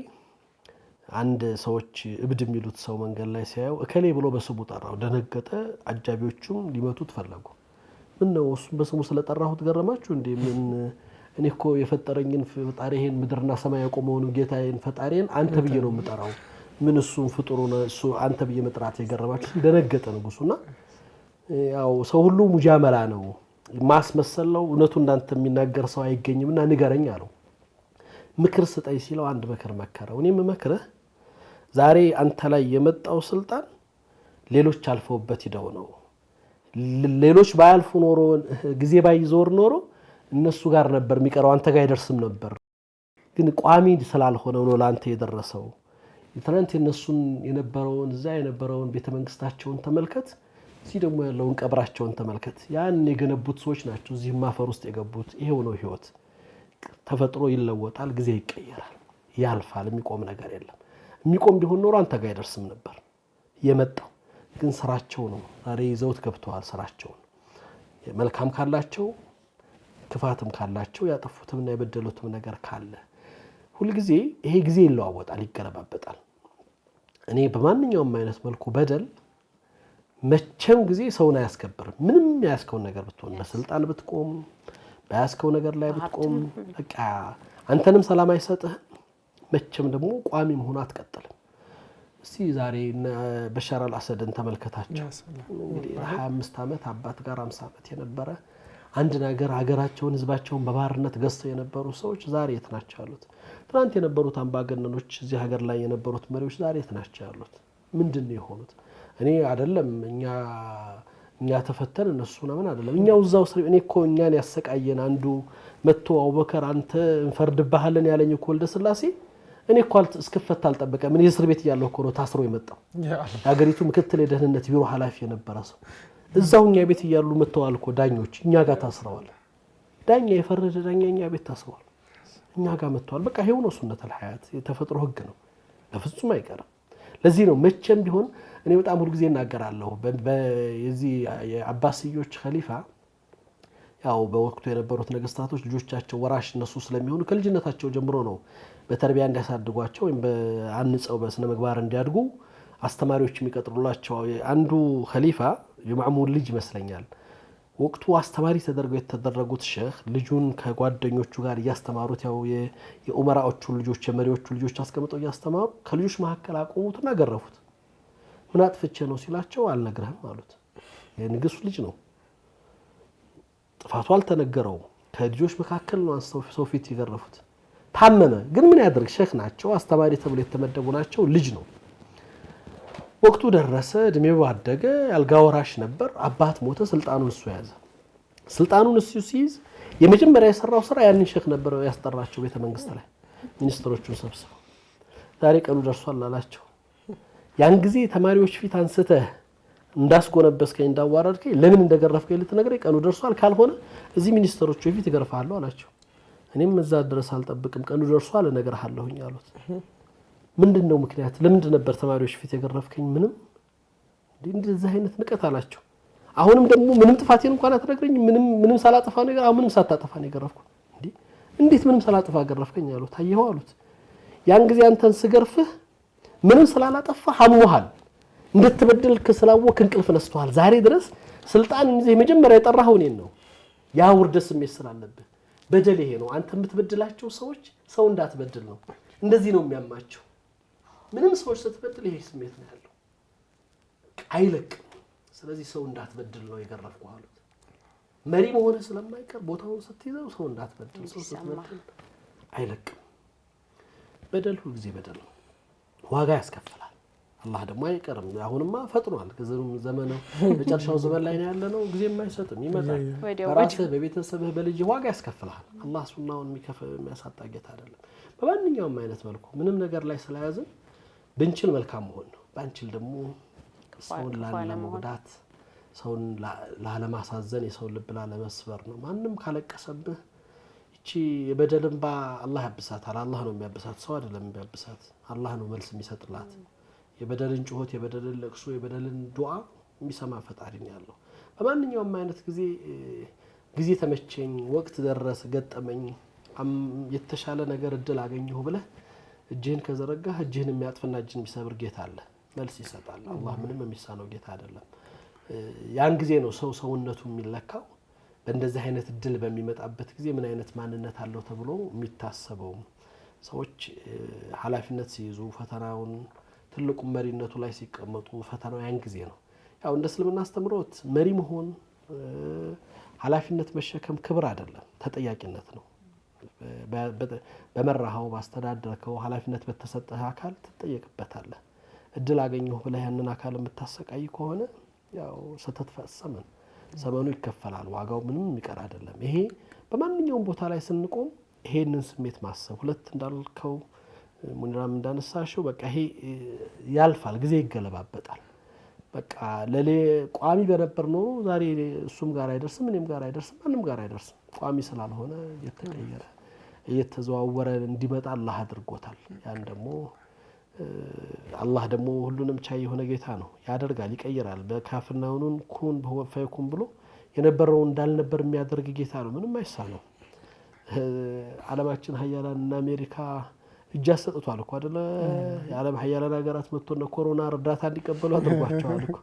አንድ ሰዎች እብድ የሚሉት ሰው መንገድ ላይ ሲያየው እከሌ ብሎ በስሙ ጠራው። ደነገጠ። አጃቢዎቹም ሊመቱት ፈለጉ። ምን ነው፣ እሱም በስሙ ስለጠራሁት ገረማችሁ እንዴ? ምን፣ እኔ እኮ የፈጠረኝን ፈጣሪዬን፣ ምድርና ሰማይ ያቆመውን ጌታዬን ፈጣሪዬን አንተ ብዬ ነው የምጠራው። ምን እሱን ፍጡሩ እሱ አንተ ብዬ መጥራት የገረማችሁ? ደነገጠ ንጉሱና ያው ሰው ሁሉ ሙጃመላ ነው፣ ማስመሰል ነው። እውነቱ እንዳንተ የሚናገር ሰው አይገኝምና ንገረኝ አለው። ምክር ስጠኝ ሲለው አንድ ምክር መከረው። እኔ የምመክርህ ዛሬ አንተ ላይ የመጣው ስልጣን ሌሎች አልፈውበት ሂደው ነው። ሌሎች ባያልፉ ኖሮ፣ ጊዜ ባይዞር ኖሮ እነሱ ጋር ነበር የሚቀረው፣ አንተ ጋር አይደርስም ነበር። ግን ቋሚ ስላልሆነ ነው ለአንተ የደረሰው። ትናንት የነሱን የነበረውን እዛ የነበረውን ቤተ መንግስታቸውን ተመልከት፣ እዚህ ደግሞ ያለውን ቀብራቸውን ተመልከት። ያን የገነቡት ሰዎች ናቸው እዚህም አፈር ውስጥ የገቡት። ይሄው ነው ህይወት። ተፈጥሮ ይለወጣል፣ ጊዜ ይቀየራል፣ ያልፋል። የሚቆም ነገር የለም። የሚቆም ቢሆን ኖሮ አንተ ጋር አይደርስም ነበር የመጣው። ግን ስራቸው ነው። ዛሬ ይዘውት ገብተዋል ስራቸውን። መልካም ካላቸው ክፋትም ካላቸው ያጠፉትምና የበደሉትም ነገር ካለ ሁልጊዜ ይሄ ጊዜ ይለዋወጣል፣ ይገለባበጣል። እኔ በማንኛውም አይነት መልኩ በደል መቼም ጊዜ ሰውን አያስከብርም። ምንም የያዝከውን ነገር ብትሆን፣ በስልጣን ብትቆም፣ በያዝከው ነገር ላይ ብትቆም፣ በቃ አንተንም ሰላም አይሰጥህም። መቼም ደግሞ ቋሚ መሆኑ አትቀጥልም። እስቲ ዛሬ በሻር አልአሰድን ተመልከታቸው። እንግዲህ 25 ዓመት አባት ጋር 50 ዓመት የነበረ አንድ ነገር ሀገራቸውን ህዝባቸውን በባርነት ገዝተው የነበሩ ሰዎች ዛሬ የት ናቸው ያሉት? ትናንት የነበሩት አምባገነኖች እዚህ ሀገር ላይ የነበሩት መሪዎች ዛሬ የት ናቸው ያሉት? ምንድን ነው የሆኑት? እኔ አይደለም እኛ ተፈተን እነሱ ምናምን አይደለም። እኛው እዛው ስር እኔ እኮ እኛን ያሰቃየን አንዱ መጥቶ አቡበከር አንተ እንፈርድብሃለን ያለኝ እኮ ወልደ ስላሴ እኔ እኮ እስክፈታ አልጠበቀም። እኔ እስር ቤት እያለሁ እኮ ነው ታስሮ የመጣው። የሀገሪቱ ምክትል የደህንነት ቢሮ ኃላፊ የነበረ ሰው እዛው እኛ ቤት እያሉ መጥተዋል እኮ ዳኞች እኛ ጋር ታስረዋል። ዳኛ የፈረደ ዳኛ እኛ ቤት ታስረዋል፣ እኛ ጋር መጥተዋል። በቃ ይሄው ነው ሱነተል ሐያት፣ የተፈጥሮ ህግ ነው፣ በፍጹም አይቀርም። ለዚህ ነው መቼም ቢሆን እኔ በጣም ሁልጊዜ እናገራለሁ። የዚህ የአባስዮች ኸሊፋ ያው በወቅቱ የነበሩት ነገስታቶች ልጆቻቸው ወራሽ እነሱ ስለሚሆኑ ከልጅነታቸው ጀምሮ ነው በተርቢያ እንዲያሳድጓቸው ወይም አንጸው በስነ ምግባር እንዲያድጉ አስተማሪዎች የሚቀጥሩላቸው። አንዱ ኸሊፋ የማዕሙን ልጅ ይመስለኛል። ወቅቱ አስተማሪ ተደርገው የተደረጉት ሼህ ልጁን ከጓደኞቹ ጋር እያስተማሩት ያው የኡመራዎቹን ልጆች የመሪዎቹ ልጆች አስቀምጠው እያስተማሩ ከልጆች መካከል አቆሙትና ገረፉት። ምን አጥፍቼ ነው ሲላቸው አልነግርህም አሉት። የንግሱ ልጅ ነው፣ ጥፋቱ አልተነገረውም። ከልጆች መካከል ነው አንስተው ሰው ፊት የገረፉት። ታመመ። ግን ምን ያደርግ፣ ሼህ ናቸው፣ አስተማሪ ተብሎ የተመደቡ ናቸው። ልጅ ነው። ወቅቱ ደረሰ፣ እድሜው አደገ፣ አልጋ ወራሽ ነበር። አባት ሞተ፣ ስልጣኑን እሱ ያዘ። ስልጣኑን እሱ ሲይዝ የመጀመሪያ የሰራው ስራ ያንን ሼክ ነበር ያስጠራቸው ቤተ መንግስት ላይ ሚኒስትሮቹን ሰብስበው ዛሬ ቀኑ ደርሷል አላቸው። ያን ጊዜ ተማሪዎች ፊት አንስተህ እንዳስጎነበስከኝ እንዳዋረድከኝ ለምን እንደገረፍከኝ ልትነግረኝ ቀኑ ደርሷል፣ ካልሆነ እዚህ ሚኒስትሮቹ ፊት እገርፍሃለሁ አላቸው። እኔም እዛ ድረስ አልጠብቅም፣ ቀኑ ደርሷል እነግርሃለሁኝ አሉት። ምንድን ነው ምክንያት? ለምንድን ነበር ተማሪዎች ፊት የገረፍከኝ? ምንም እንደዚህ አይነት ንቀት አላቸው። አሁንም ደግሞ ምንም ጥፋቴን እንኳን አትነግረኝ፣ ምንም ምንም ሳላጠፋ ነገር አሁን ምንም ሳታጠፋ ነው የገረፍኩህ። እንዴ እንዴት ምንም ሳላጠፋ ገረፍከኝ አሉት። አየኸው አሉት። ያን ጊዜ አንተን ስገርፍህ ምንም ስላላጠፋ አሞሃል፣ እንድትበድልክ ስላወክ እንቅልፍ ነስቶሃል። ዛሬ ድረስ ስልጣን ይዘህ የመጀመሪያ የጠራኸው እኔን ነው። ያ ውርደት ስሜት ስላለብህ በደል ይሄ ነው። አንተ የምትበድላቸው ሰዎች ሰው እንዳትበድል ነው። እንደዚህ ነው የሚያማቸው። ምንም ሰዎች ስትበድል ይሄ ስሜት ነው ያለው፣ አይለቅም። ስለዚህ ሰው እንዳትበድል ነው የገረፍኩህ አሉት። መሪ መሆንህ ስለማይቀር ቦታውን ስትይዘው ሰው እንዳትበድል፣ ሰው ስትበድል አይለቅም። በደል ሁልጊዜ በደል ነው፣ ዋጋ ያስከፍላል። አላህ ደግሞ አይቀርም። አሁንማ ፈጥኗል። ዘመኑ መጨረሻው ዘመን ላይ ነው ያለነው። ጊዜም አይሰጥም፣ ይመጣል። በራስህ በቤተሰብህ በልጅህ ዋጋ ያስከፍልሃል። አላህ ሱናውን የሚያሳጣ ጌታ አይደለም። በማንኛውም አይነት መልኩ ምንም ነገር ላይ ስለያዝን ብንችል መልካም መሆን ነው። ባንችል ደግሞ ሰውን ላለመጉዳት፣ ሰውን ላለማሳዘን፣ የሰውን ልብ ላለመስበር ነው። ማንም ካለቀሰብህ ይቺ የበደል እንባ አላህ ያብሳታል። አላህ ነው የሚያብሳት፣ ሰው አይደለም የሚያብሳት። አላህ ነው መልስ የሚሰጥላት። የበደልን ጩኸት፣ የበደልን ለቅሶ፣ የበደልን ዱዓ የሚሰማ ፈጣሪ ነው ያለው። በማንኛውም አይነት ጊዜ ጊዜ ተመቸኝ፣ ወቅት ደረሰ፣ ገጠመኝ፣ የተሻለ ነገር እድል አገኘሁ ብለህ እጅህን ከዘረጋህ እጅህን የሚያጥፍና እጅህን የሚሰብር ጌታ አለ። መልስ ይሰጣል። አላህ ምንም የሚሳነው ጌታ አይደለም። ያን ጊዜ ነው ሰው ሰውነቱ የሚለካው። በእንደዚህ አይነት እድል በሚመጣበት ጊዜ ምን አይነት ማንነት አለው ተብሎ የሚታሰበው። ሰዎች ኃላፊነት ሲይዙ ፈተናውን ትልቁ መሪነቱ ላይ ሲቀመጡ ፈተናው ያን ጊዜ ነው። ያው እንደ እስልምና አስተምሮት መሪ መሆን ኃላፊነት መሸከም ክብር አይደለም፣ ተጠያቂነት ነው። በመራኸው ባስተዳደርከው ኃላፊነት በተሰጠህ አካል ትጠየቅበታለህ። እድል አገኘሁ ብለህ ያንን አካል የምታሰቃይ ከሆነ ያው ስህተት ፈጸምን፣ ዘመኑ ይከፈላል። ዋጋው ምንም የሚቀር አይደለም። ይሄ በማንኛውም ቦታ ላይ ስንቆም ይሄንን ስሜት ማሰብ፣ ሁለት እንዳልከው ሙኒራም እንዳነሳሽው በቃ ይሄ ያልፋል፣ ጊዜ ይገለባበጣል። በቃ ለሌ ቋሚ በነበር ኖሮ ዛሬ እሱም ጋር አይደርስም፣ እኔም ጋር አይደርስም፣ ማንም ጋር አይደርስም። ቋሚ ስላልሆነ እየተቀየረ እየተዘዋወረ እንዲመጣ አላህ አድርጎታል። ያን ደግሞ አላህ ደግሞ ሁሉንም ቻይ የሆነ ጌታ ነው። ያደርጋል፣ ይቀይራል። በካፍና ኑን كن فيكون ብሎ የነበረው እንዳልነበር የሚያደርግ ጌታ ነው። ምንም አይሳነው። ዓለማችን ሀያላን እና አሜሪካ እጅ አሰጥቷል እኮ አይደለ? የዓለም ሀያላን ሀገራት መጥቶ እነ ኮሮና እርዳታ እንዲቀበሉ አድርጓቸዋል እኮ።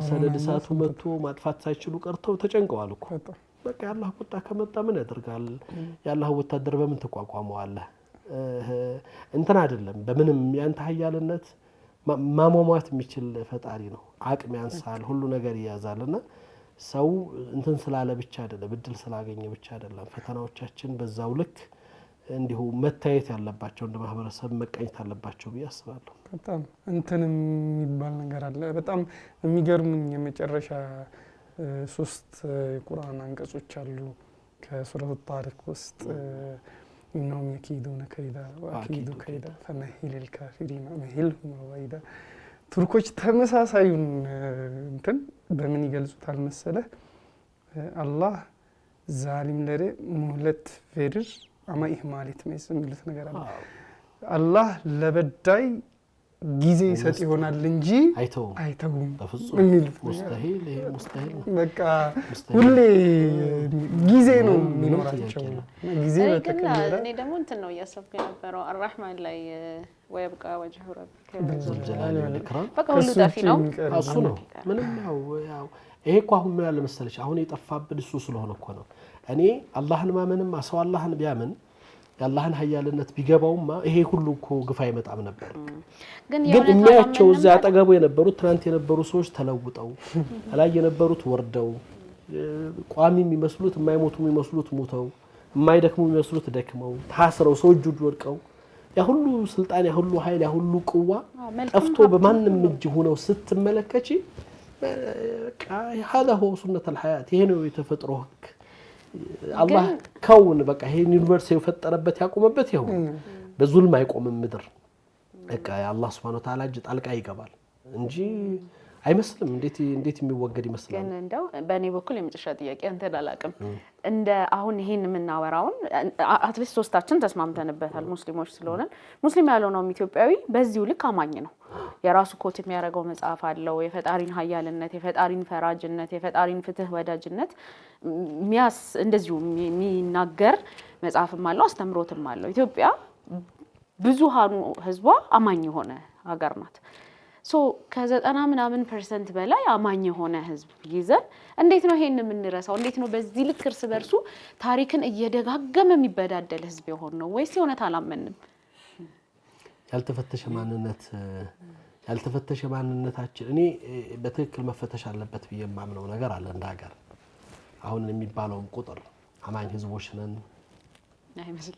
ሰደድ እሳቱ መጥቶ ማጥፋት ሳይችሉ ቀርተው ተጨንቀዋል እኮ። በቃ የአላህ ቁጣ ከመጣ ምን ያደርጋል? የአላህ ወታደር በምን ትቋቋመዋለህ? እንትን አይደለም። በምንም ያንተ ሀያልነት ማሟሟት የሚችል ፈጣሪ ነው። አቅም ያንሳል፣ ሁሉ ነገር ይያዛል። እና ሰው እንትን ስላለ ብቻ አይደለም፣ እድል ስላገኘ ብቻ አይደለም። ፈተናዎቻችን በዛው ልክ እንዲሁ መታየት ያለባቸው እንደ ማህበረሰብ መቃኘት አለባቸው ብዬ አስባለሁ። በጣም እንትን የሚባል ነገር አለ። በጣም የሚገርሙኝ የመጨረሻ ሶስት የቁርአን አንቀጾች አሉ ከሱረቱ ጣሪቅ ውስጥ إنهم يكيدون كيدا وأكيد كيدا فمهل الكافرين أمهلهم رويدا። ቱርኮች ተመሳሳዩን እንትን በምን ይገልጹታል መሰለህ? አላህ zalimlere mühlet verir ama ihmal etmez የሚሉት ነገር አለ። አላህ ለበዳይ ጊዜ ይሰጥ ይሆናል እንጂ አይተውም የሚሉት በቃ ሁሌ ጊዜ ነው የሚኖራቸው። ጊዜ በተቀየረ እኔ ደግሞ እንትን ነው እያሰብኩ የነበረው አራህማን ላይ ويبقى وجه ربك በቃ ሁሉ ጠፊ ነው እሱ ነው። ምንም ያው ያው ይሄ እኮ አሁን ምን አለ መሰለሽ አሁን የጠፋብን እሱ ስለሆነ እኮ ነው። እኔ አላህን ማመንማ ሰው አላህን ቢያምን የአላህን ሀያልነት ቢገባውማ ይሄ ሁሉ እኮ ግፍ አይመጣም ነበር። ግን የሚያቸው እዚያ አጠገቡ የነበሩት ትናንት የነበሩ ሰዎች ተለውጠው ላይ የነበሩት ወርደው ቋሚ የሚመስሉት የማይሞቱ የሚመስሉት ሙተው የማይደክሙ የሚመስሉት ደክመው ታስረው ሰው እጁ ወድቀው ያ ሁሉ ስልጣን ያ ሁሉ ኃይል ያ ሁሉ ቅዋ ጠፍቶ በማንም እጅ ሆነው ስትመለከች هذا هو سنة الحياة ይሄ ነው የተፈጥሮ ህግ። አላህ كون በቃ ይሄን universe የፈጠረበት ያቆመበት ይኸው በዙልም አይቆምም ምድር። በቃ የአላህ سبحانه وتعالى እጅ ጣልቃ ይገባል እንጂ አይመስልም። እንዴት እንዴት የሚወገድ ይመስላል? ግን እንደው በእኔ በኩል የመጨረሻ ጥያቄ አንተን አላውቅም፣ እንደ አሁን ይሄን የምናወራውን at least ሶስታችን ተስማምተንበታል ሙስሊሞች ስለሆነን፣ ሙስሊም ያልሆነውም ኢትዮጵያዊ በዚሁ ልክ አማኝ ነው። የራሱ quote የሚያደርገው መጽሐፍ አለው። የፈጣሪን ኃያልነት፣ የፈጣሪን ፈራጅነት፣ የፈጣሪን ፍትህ ወዳጅነት ሚያስ እንደዚሁ የሚናገር መጽሐፍም አለው አስተምሮትም አለው። ኢትዮጵያ ብዙሃኑ ህዝቧ አማኝ የሆነ ሀገር ናት። So ከዘጠና ምናምን percent በላይ አማኝ የሆነ ህዝብ ይዘን እንዴት ነው ይሄን የምንረሳው? እንዴት ነው በዚህ ልክ እርስ በርሱ ታሪክን እየደጋገመ የሚበዳደል ህዝብ የሆን ነው? ወይስ የእውነት አላመንም? ያልተፈተሸ ማንነት ያልተፈተሸ ማንነታችን እኔ በትክክል መፈተሽ አለበት ብዬ የማምነው ነገር አለ። እንደ ሀገር አሁን የሚባለውን ቁጥር አማኝ ህዝቦች ነን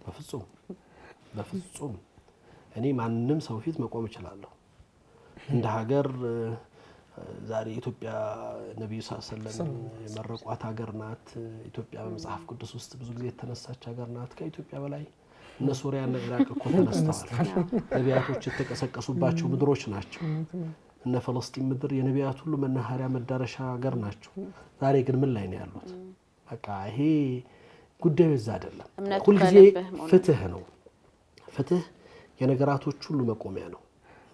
በፍጹም በፍጹም። እኔ ማንም ሰው ፊት መቆም እችላለሁ። እንደ ሀገር ዛሬ ኢትዮጵያ ነቢዩ ሰለም የመረቋት ሀገር ናት። ኢትዮጵያ በመጽሐፍ ቅዱስ ውስጥ ብዙ ጊዜ የተነሳች ሀገር ናት። ከኢትዮጵያ በላይ እነ ሶሪያና ኢራቅ እኮ ተነስተዋል። ነቢያቶች የተቀሰቀሱባቸው ምድሮች ናቸው። እነ ፈለስጢን ምድር የነቢያት ሁሉ መናኸሪያ መዳረሻ ሀገር ናቸው። ዛሬ ግን ምን ላይ ነው ያሉት? በቃ ይሄ ጉዳዩ እዛ አይደለም። ሁልጊዜ ፍትህ ነው። ፍትህ የነገራቶች ሁሉ መቆሚያ ነው።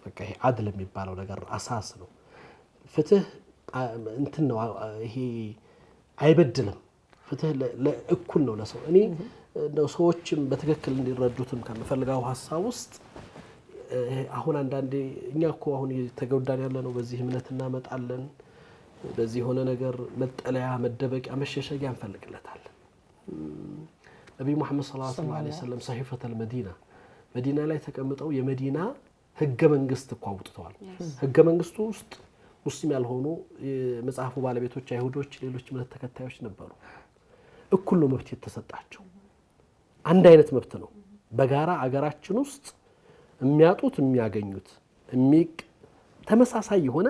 በቃ ይሄ عدل የሚባለው ነገር أساس ነው። ፍትህ እንትን ነው ይሄ አይበድልም። ፍትህ እኩል ነው ለሰው። እኔ እንደው ሰዎችም በትክክል እንዲረዱትም ከምፈልገው ሀሳብ ውስጥ አሁን አንዳንዴ እኛ እኮ አሁን እየተጎዳን ያለ ነው። በዚህ እምነት እናመጣለን፣ በዚህ የሆነ ነገር መጠለያ፣ መደበቂያ፣ መሸሸጊያ እንፈልግለታለን። ነቢዩ ሙሐመድ صلى الله عليه وسلم صحيفة المدينة መዲና ላይ ተቀምጠው የመዲና ህገ መንግስት እኮ አውጥተዋል። ህገ መንግስቱ ውስጥ ሙስሊም ያልሆኑ የመጽሐፉ ባለቤቶች አይሁዶች፣ ሌሎች እምነት ተከታዮች ነበሩ። እኩል ነው መብት የተሰጣቸው። አንድ አይነት መብት ነው። በጋራ አገራችን ውስጥ የሚያጡት የሚያገኙት ተመሳሳይ የሆነ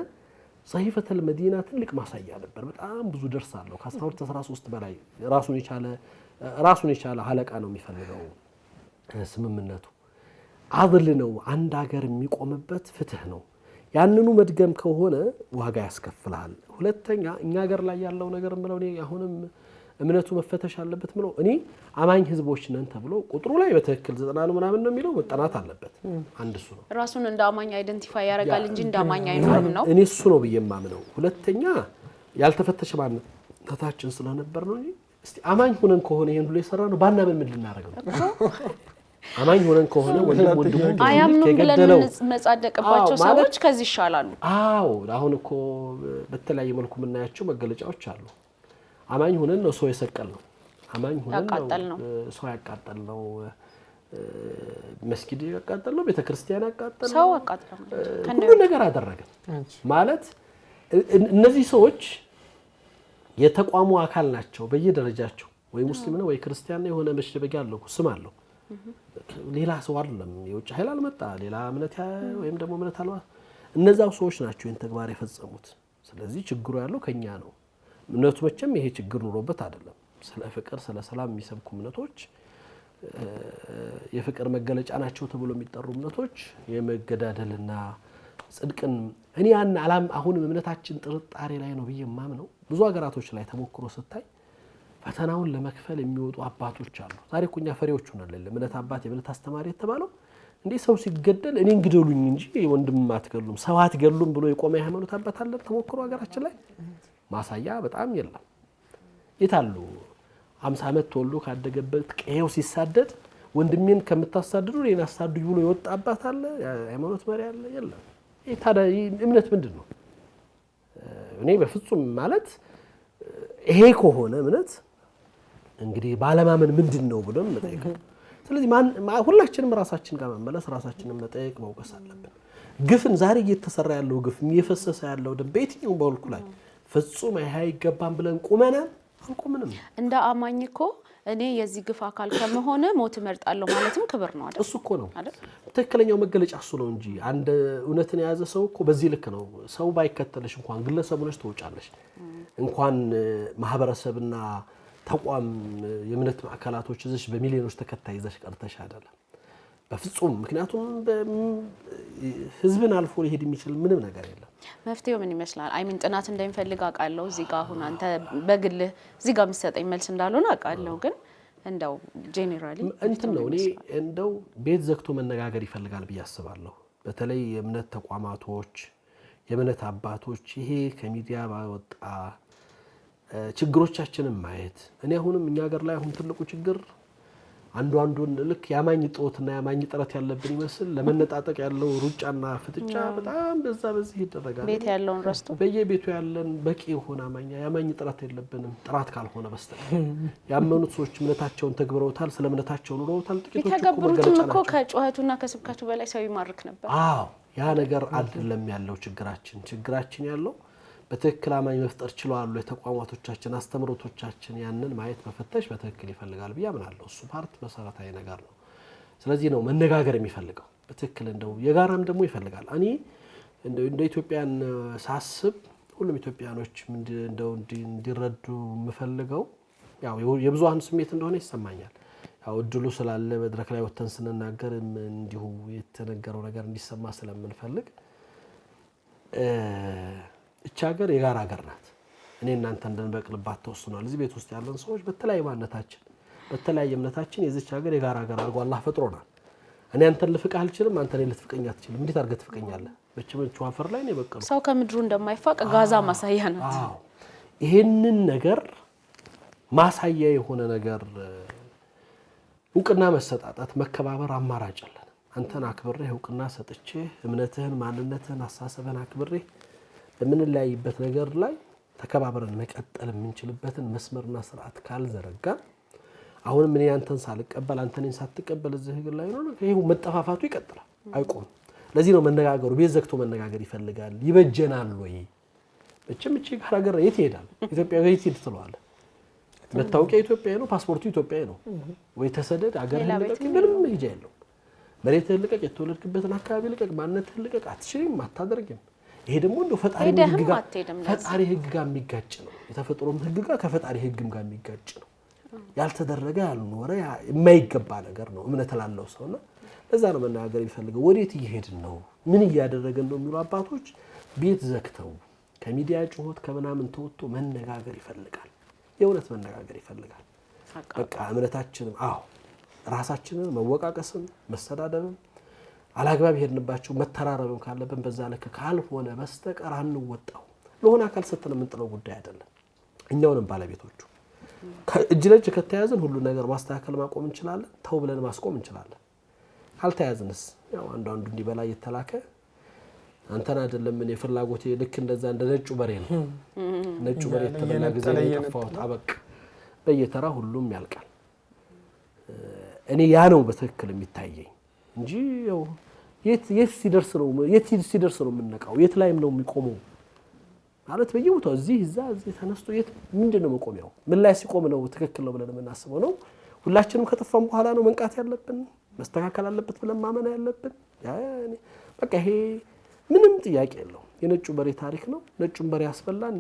ሰሂፈተል መዲና ትልቅ ማሳያ ነበር። በጣም ብዙ ደርስ አለው። ከ12 13 በላይ ራሱን የቻለ አለቃ ነው የሚፈልገው ስምምነቱ። አድል ነው። አንድ ሀገር የሚቆምበት ፍትህ ነው። ያንኑ መድገም ከሆነ ዋጋ ያስከፍልሃል። ሁለተኛ እኛ ሀገር ላይ ያለው ነገር ምለው እኔ አሁንም እምነቱ መፈተሽ አለበት ምለው እኔ አማኝ ህዝቦች ነን ተብሎ ቁጥሩ ላይ በትክክል 90 ነው ምናምን ነው የሚለው መጠናት አለበት። አንድ እሱ ነው። ራሱን እንደ አማኝ identify ያደርጋል እንጂ እንደ አማኝ አይኖርም ነው እኔ እሱ ነው ብዬ የማምነው። ሁለተኛ ያልተፈተሸ ማንነታችን ስለነበር ነው እንጂ እስቲ አማኝ ሆነን ከሆነ ይሄን ሁሉ የሰራ ነው ባናምን ምን ልናደርግ ነው? አማኝ ሆነን ከሆነ ወንድም ወንድሙ አያምኑም ብለን የምንመጻደቅባቸው ሰዎች ከዚህ ይሻላሉ። አዎ አሁን እኮ በተለያየ መልኩ የምናያቸው መገለጫዎች አሉ። አማኝ ሆነን ነው ሰው የሰቀል ነው። አማኝ ሆነን ነው ሰው ያቃጠል ነው። መስጊድ ያቃጠል ነው። ቤተክርስቲያን ያቃጠል ነው። ሰው አቃጠል ሁሉ ነገር አደረገ ማለት እነዚህ ሰዎች የተቋሙ አካል ናቸው በየደረጃቸው። ወይ ሙስሊም ነው ወይ ክርስቲያን ነው። የሆነ መሸበጊያ አለው፣ ስም አለው። ሌላ ሰው አይደለም። የውጭ ኃይል አልመጣ፣ ሌላ እምነት ወይም ደግሞ እምነት አልባ እነዛው ሰዎች ናቸው ይህን ተግባር የፈጸሙት። ስለዚህ ችግሩ ያለው ከኛ ነው። እምነቱ መቼም ይሄ ችግር ኑሮበት አይደለም። ስለ ፍቅር፣ ስለ ሰላም የሚሰብኩ እምነቶች የፍቅር መገለጫ ናቸው ተብሎ የሚጠሩ እምነቶች የመገዳደልና ጽድቅን እኔ ያን አላም አሁንም እምነታችን ጥርጣሬ ላይ ነው ብዬ የማምነው ብዙ ሀገራቶች ላይ ተሞክሮ ስታይ ፈተናውን ለመክፈል የሚወጡ አባቶች አሉ። ዛሬ እኮ እኛ ፈሪዎች ሆናለን። እምነት አባት የእምነት አስተማሪ የተባለው እንዴ ሰው ሲገደል እኔን ግደሉኝ እንጂ ወንድም አትገሉም ሰው አትገሉም ብሎ የቆመ የሃይማኖት አባት አለ ተሞክሮ ሀገራችን ላይ ማሳያ በጣም የለም። የታሉ 50 ዓመት ተወልዶ ካደገበት ቀየው ሲሳደድ ወንድሜን ከምታሳድዱ እኔን አሳድዱ ብሎ የወጣ አባት አለ? የሃይማኖት መሪ አለ? የለም። ይህ ታዲያ እምነት ምንድን ነው? እኔ በፍጹም ማለት ይሄ ከሆነ እምነት እንግዲህ ባለማመን ምንድን ነው ብለን መጠየቅ ነው። ስለዚህ ሁላችንም ራሳችን ጋር መመለስ ራሳችንን መጠየቅ መውቀስ አለብን። ግፍን ዛሬ እየተሰራ ያለው ግፍ እየፈሰሰ ያለው ደም በየትኛውም በልኩ ላይ ፍጹም ይሄ አይገባም ብለን ቁመናል አልቆምንም። እንደ አማኝ እኮ እኔ የዚህ ግፍ አካል ከመሆነ ሞት እመርጣለሁ ማለትም ክብር ነው አይደል? እሱ እኮ ነው ትክክለኛው መገለጫ እሱ ነው እንጂ አንድ እውነትን የያዘ ሰው እኮ በዚህ ልክ ነው። ሰው ባይከተልሽ እንኳን ግለሰብ ሆነሽ ትወጫለሽ። እንኳን ማህበረሰብና ተቋም የእምነት ማዕከላቶች ይዘሽ በሚሊዮኖች ተከታይ ይዘሽ ቀርተሽ አይደለም በፍጹም። ምክንያቱም ህዝብን አልፎ ሊሄድ የሚችል ምንም ነገር የለም። መፍትሄው ምን ይመስላል? I mean ጥናት እንደሚፈልግ አውቃለሁ። እዚህ ጋር አሁን አንተ በግልህ እዚህ ጋር የምትሰጠኝ መልስ እንዳልሆነ አውቃለሁ፣ ግን እንደው generally እንትን ነው እኔ እንደው ቤት ዘግቶ መነጋገር ይፈልጋል ብዬ አስባለሁ። በተለይ የእምነት ተቋማቶች፣ የእምነት አባቶች ይሄ ከሚዲያ ባወጣ ችግሮቻችንን ማየት እኔ አሁንም እኛ ሀገር ላይ አሁን ትልቁ ችግር አንዱ አንዱን ልክ የአማኝ ጦትና የአማኝ ጥረት ያለብን ይመስል ለመነጣጠቅ ያለው ሩጫና ፍጥጫ በጣም በዛ በዚህ ይደረጋል። ቤት ያለውን ረስቶ በየቤቱ ያለን በቂ የሆነ አማኛ የአማኝ ጥረት የለብንም። ጥራት ካልሆነ በስተቀር ያመኑት ሰዎች እምነታቸውን ተግብረውታል፣ ስለ እምነታቸው ኑረውታል። ጥቂቶች የተገበሩትም እኮ ከጩኸቱና ከስብከቱ በላይ ሰው ይማርክ ነበር። አዎ ያ ነገር አይደለም ያለው ችግራችን። ችግራችን ያለው በትክክል አማኝ መፍጠር ችለዋል የተቋማቶቻችን አስተምህሮቶቻችን፣ ያንን ማየት መፈተሽ በትክክል ይፈልጋል ብዬ አምናለሁ። እሱ part መሰረታዊ ነገር ነው። ስለዚህ ነው መነጋገር የሚፈልገው በትክክል እንደው የጋራም ደግሞ ይፈልጋል። እኔ እንደ ኢትዮጵያን ሳስብ ሁሉም ኢትዮጵያኖች እንደው እንዲረዱ የምፈልገው ያው የብዙሃኑ ስሜት እንደሆነ ይሰማኛል። ያው እድሉ ስላለ መድረክ ላይ ወጥተን ስንናገር እንዲሁ የተነገረው ነገር እንዲሰማ ስለምንፈልግ እቺ ሀገር የጋራ ሀገር ናት። እኔ እናንተ እንድንበቅልባት ተወስኗል። እዚህ ቤት ውስጥ ያለን ሰዎች በተለያየ ማንነታችን በተለያየ እምነታችን የዚች ሀገር የጋራ ሀገር አድርጎ አላህ ፈጥሮናል። እኔ አንተን ልፍቅህ አልችልም፣ አንተ እኔን ልትፍቀኝ አትችልም። እንዴት አድርገህ ትፍቀኛለህ? በችምቹ አፈር ላይ ነው የበቀለው። ሰው ከምድሩ እንደማይፋቅ ጋዛ ማሳያ ናት። አዎ ይሄንን ነገር ማሳያ የሆነ ነገር እውቅና መሰጣጣት፣ መከባበር አማራጭ አለን። አንተን አክብሬህ እውቅና ሰጥቼ እምነትህን፣ ማንነትህን፣ አሳሰብህን አክብሬ በምንለያይበት ነገር ላይ ተከባብረን መቀጠል የምንችልበትን መስመርና ስርዓት ካልዘረጋ አሁንም እኔ አንተን ሳልቀበል አንተ እኔን ሳትቀበል እዚህ ህግ ላይ ነው ይሄው መጠፋፋቱ ይቀጥላል፣ አይቆምም። ለዚህ ነው መነጋገሩ ቤት ዘግቶ መነጋገር ይፈልጋል። ይበጀናል ወይ መቼም እቺ ጋር ሀገር የት ይሄዳል? ኢትዮጵያ የት ሂድ ትለዋለህ? መታወቂያ ኢትዮጵያዊ ነው፣ ፓስፖርቱ ኢትዮጵያዊ ነው። ወይ ተሰደድ፣ አገርህን ልቀቅ፣ ምንም መሄጃ የለውም። መሬትህን ልቀቅ፣ የተወለድክበትን አካባቢ ልቀቅ፣ ማንነትህን ልቀቅ። አትችልም፣ አታደርግም። ይሄ ደግሞ እንደው ፈጣሪ ህግ ጋር የሚጋጭ ነው። የተፈጥሮም ህግ ጋር ከፈጣሪ ህግም ጋር የሚጋጭ ነው። ያልተደረገ ያልኖረ የማይገባ ነገር ነው እምነት ላለው ሰውና ለዛ ነው መነጋገር የሚፈልገው። ወዴት እየሄድን ነው፣ ምን እያደረግን ነው የሚሉ አባቶች ቤት ዘግተው ከሚዲያ ጩኸት ከምናምን ተወጥቶ መነጋገር ይፈልጋል። የእውነት መነጋገር ይፈልጋል። በቃ እምነታችንም አዎ ራሳችንን መወቃቀስም መሰዳደብም አላግባብ የሄድንባቸው መተራረብም ካለብን በዛ ልክ ካልሆነ በስተቀር አንወጣው። ለሆነ አካል ሰጥተን የምንጥለው ጉዳይ አይደለም። እኛውንም ባለቤቶቹ እጅ ለእጅ ከተያዝን ሁሉ ነገር ማስተካከል ማቆም እንችላለን። ተው ብለን ማስቆም እንችላለን። ካልተያዝንስ ያው አንዱ አንዱ እንዲበላ እየተላከ አንተን አይደለም እኔ ፍላጎቴ ልክ እንደዛ እንደ ነጩ በሬ ነው። ነጩ በሬ የተበላ ጊዜ ነው የጠፋሁት። አበቅ በየተራ ሁሉም ያልቃል። እኔ ያ ነው በትክክል የሚታየኝ እንጂ ያው የት ሲደርስ ነው የት ሲደርስ ነው የምንነቃው? የት ላይም ነው የሚቆመው? ማለት በየቦታው እዚህ እዛ እዚህ ተነስቶ የት ምንድን ነው መቆሚያው? ምን ላይ ሲቆም ነው ትክክል ነው ብለን የምናስበው ነው? ሁላችንም ከጠፋም በኋላ ነው መንቃት ያለብን መስተካከል አለበት ብለን ማመን ያለብን። በቃ ይሄ ምንም ጥያቄ የለውም። የነጩ በሬ ታሪክ ነው። ነጩን በሬ ያስበላን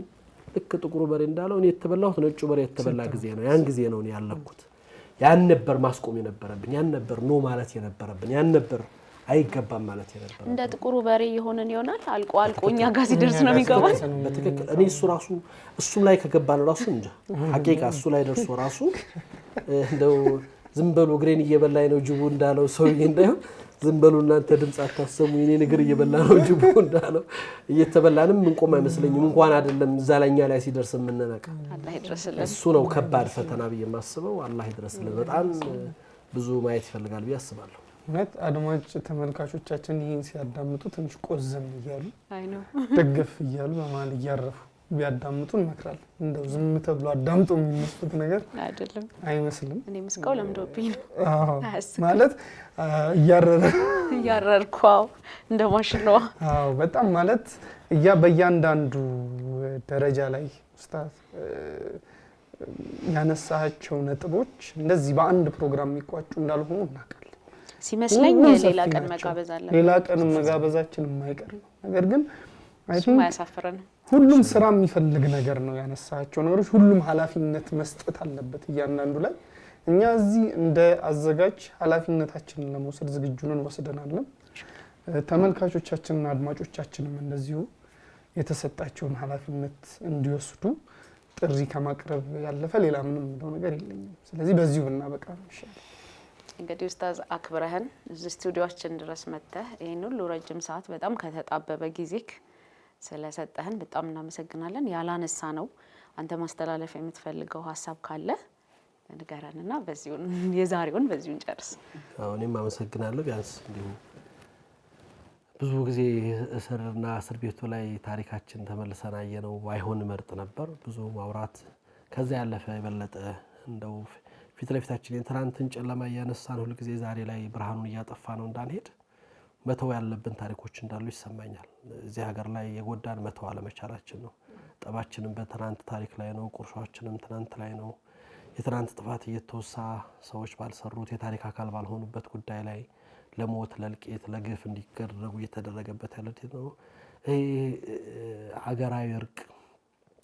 ልክ ጥቁሩ በሬ እንዳለው እኔ የተበላሁት ነጩ በሬ የተበላ ጊዜ ነው። ያን ጊዜ ነው እኔ ያለኩት። ያን ነበር ማስቆም የነበረብን። ያን ነበር no ማለት የነበረብን። ያን ነበር አይገባም ማለት የነበረብን። እንደ ጥቁሩ በሬ የሆነን ይሆናል። አልቆ አልቆ እኛ ጋር ሲደርስ ነው የሚገባል። በትክክል እኔ እሱ ራሱ እሱም ላይ ከገባን ራሱ እንጃ ሀቂቃ እሱ ላይ ደርሶ ራሱ እንደው ዝም በሉ እግሬን እየበላኝ ነው ጅቡ እንዳለው ሰውዬ እንዳይሆን ዝም በሉ እናንተ ድምፅ አታሰሙ የኔን እግር እየበላ ነው ጅቡ እንዳለው እየተበላንም እንቆም አይመስለኝም። እንኳን አይደለም እዛ ላይ እኛ ላይ ሲደርስ የምንነቃ እሱ ነው ከባድ ፈተና ብዬ የማስበው። አላህ ይድረስልን። በጣም ብዙ ማየት ይፈልጋል ብዬ አስባለሁ። እውነት አድማጭ ተመልካቾቻችን ይህን ሲያዳምጡ ትንሽ ቆዘም እያሉ ደገፍ እያሉ በመሀል እያረፉ ቢያዳምጡ እንመክራለን። እንደው ዝም ተብሎ አዳምጦ የሚመስሉት ነገር አይደለም፣ አይመስልም። እኔ ምስቀው ለምዶብኝ ነው ማለት እያረረ እያረርኩ እንደ ማሽላዋ። አዎ በጣም ማለት በእያንዳንዱ ደረጃ ላይ ኡስታዝ ያነሳቸው ነጥቦች እንደዚህ በአንድ ፕሮግራም የሚቋጩ እንዳልሆኑ እናውቃለን። ሲመስለኝ ሌላ ቀን መጋበዝ አለብን። ሌላ ቀን መጋበዛችን የማይቀር ነው። ነገር ግን እሱም አያሳፍረንም። ሁሉም ስራ የሚፈልግ ነገር ነው ያነሳቸው ነገሮች። ሁሉም ኃላፊነት መስጠት አለበት እያንዳንዱ ላይ። እኛ እዚህ እንደ አዘጋጅ ኃላፊነታችንን ለመውሰድ ዝግጁ ነን፣ ወስደናለን። ተመልካቾቻችንና አድማጮቻችንም እንደዚሁ የተሰጣቸውን ኃላፊነት እንዲወስዱ ጥሪ ከማቅረብ ያለፈ ሌላ ምንም የምለው ነገር የለኝም። ስለዚህ በዚሁ ብናበቃ ነው ይሻላል። እንግዲህ ኡስታዝ አክብረህን እዚህ ስቱዲዮአችን ድረስ መጥተህ ይህን ሁሉ ረጅም ሰዓት በጣም ከተጣበበ ጊዜክ ስለሰጠህን በጣም እናመሰግናለን። ያላነሳ ነው አንተ ማስተላለፍ የምትፈልገው ሀሳብ ካለ ንገረንና በዚሁ የዛሬውን በዚሁ እንጨርስ። እኔም አመሰግናለሁ። ቢያንስ እንዲሁ ብዙ ጊዜ እስርና እስር ቤቱ ላይ ታሪካችን ተመልሰን አየነው ባይሆን መርጥ ነበር። ብዙ ማውራት ከዛ ያለፈ የበለጠ እንደው ፊት ለፊታችን የትናንትን ጨለማ እያነሳን ሁልጊዜ ዛሬ ላይ ብርሃኑን እያጠፋ ነው እንዳንሄድ መተው ያለብን ታሪኮች እንዳሉ ይሰማኛል። እዚህ ሀገር ላይ የጎዳን መተው አለመቻላችን ነው። ጠባችንም በትናንት ታሪክ ላይ ነው። ቁርሾችንም ትናንት ላይ ነው። የትናንት ጥፋት እየተወሳ ሰዎች ባልሰሩት የታሪክ አካል ባልሆኑበት ጉዳይ ላይ ለሞት፣ ለእልቂት፣ ለግፍ እንዲደረጉ እየተደረገበት ያለ ነው። ይሄ ሀገራዊ እርቅ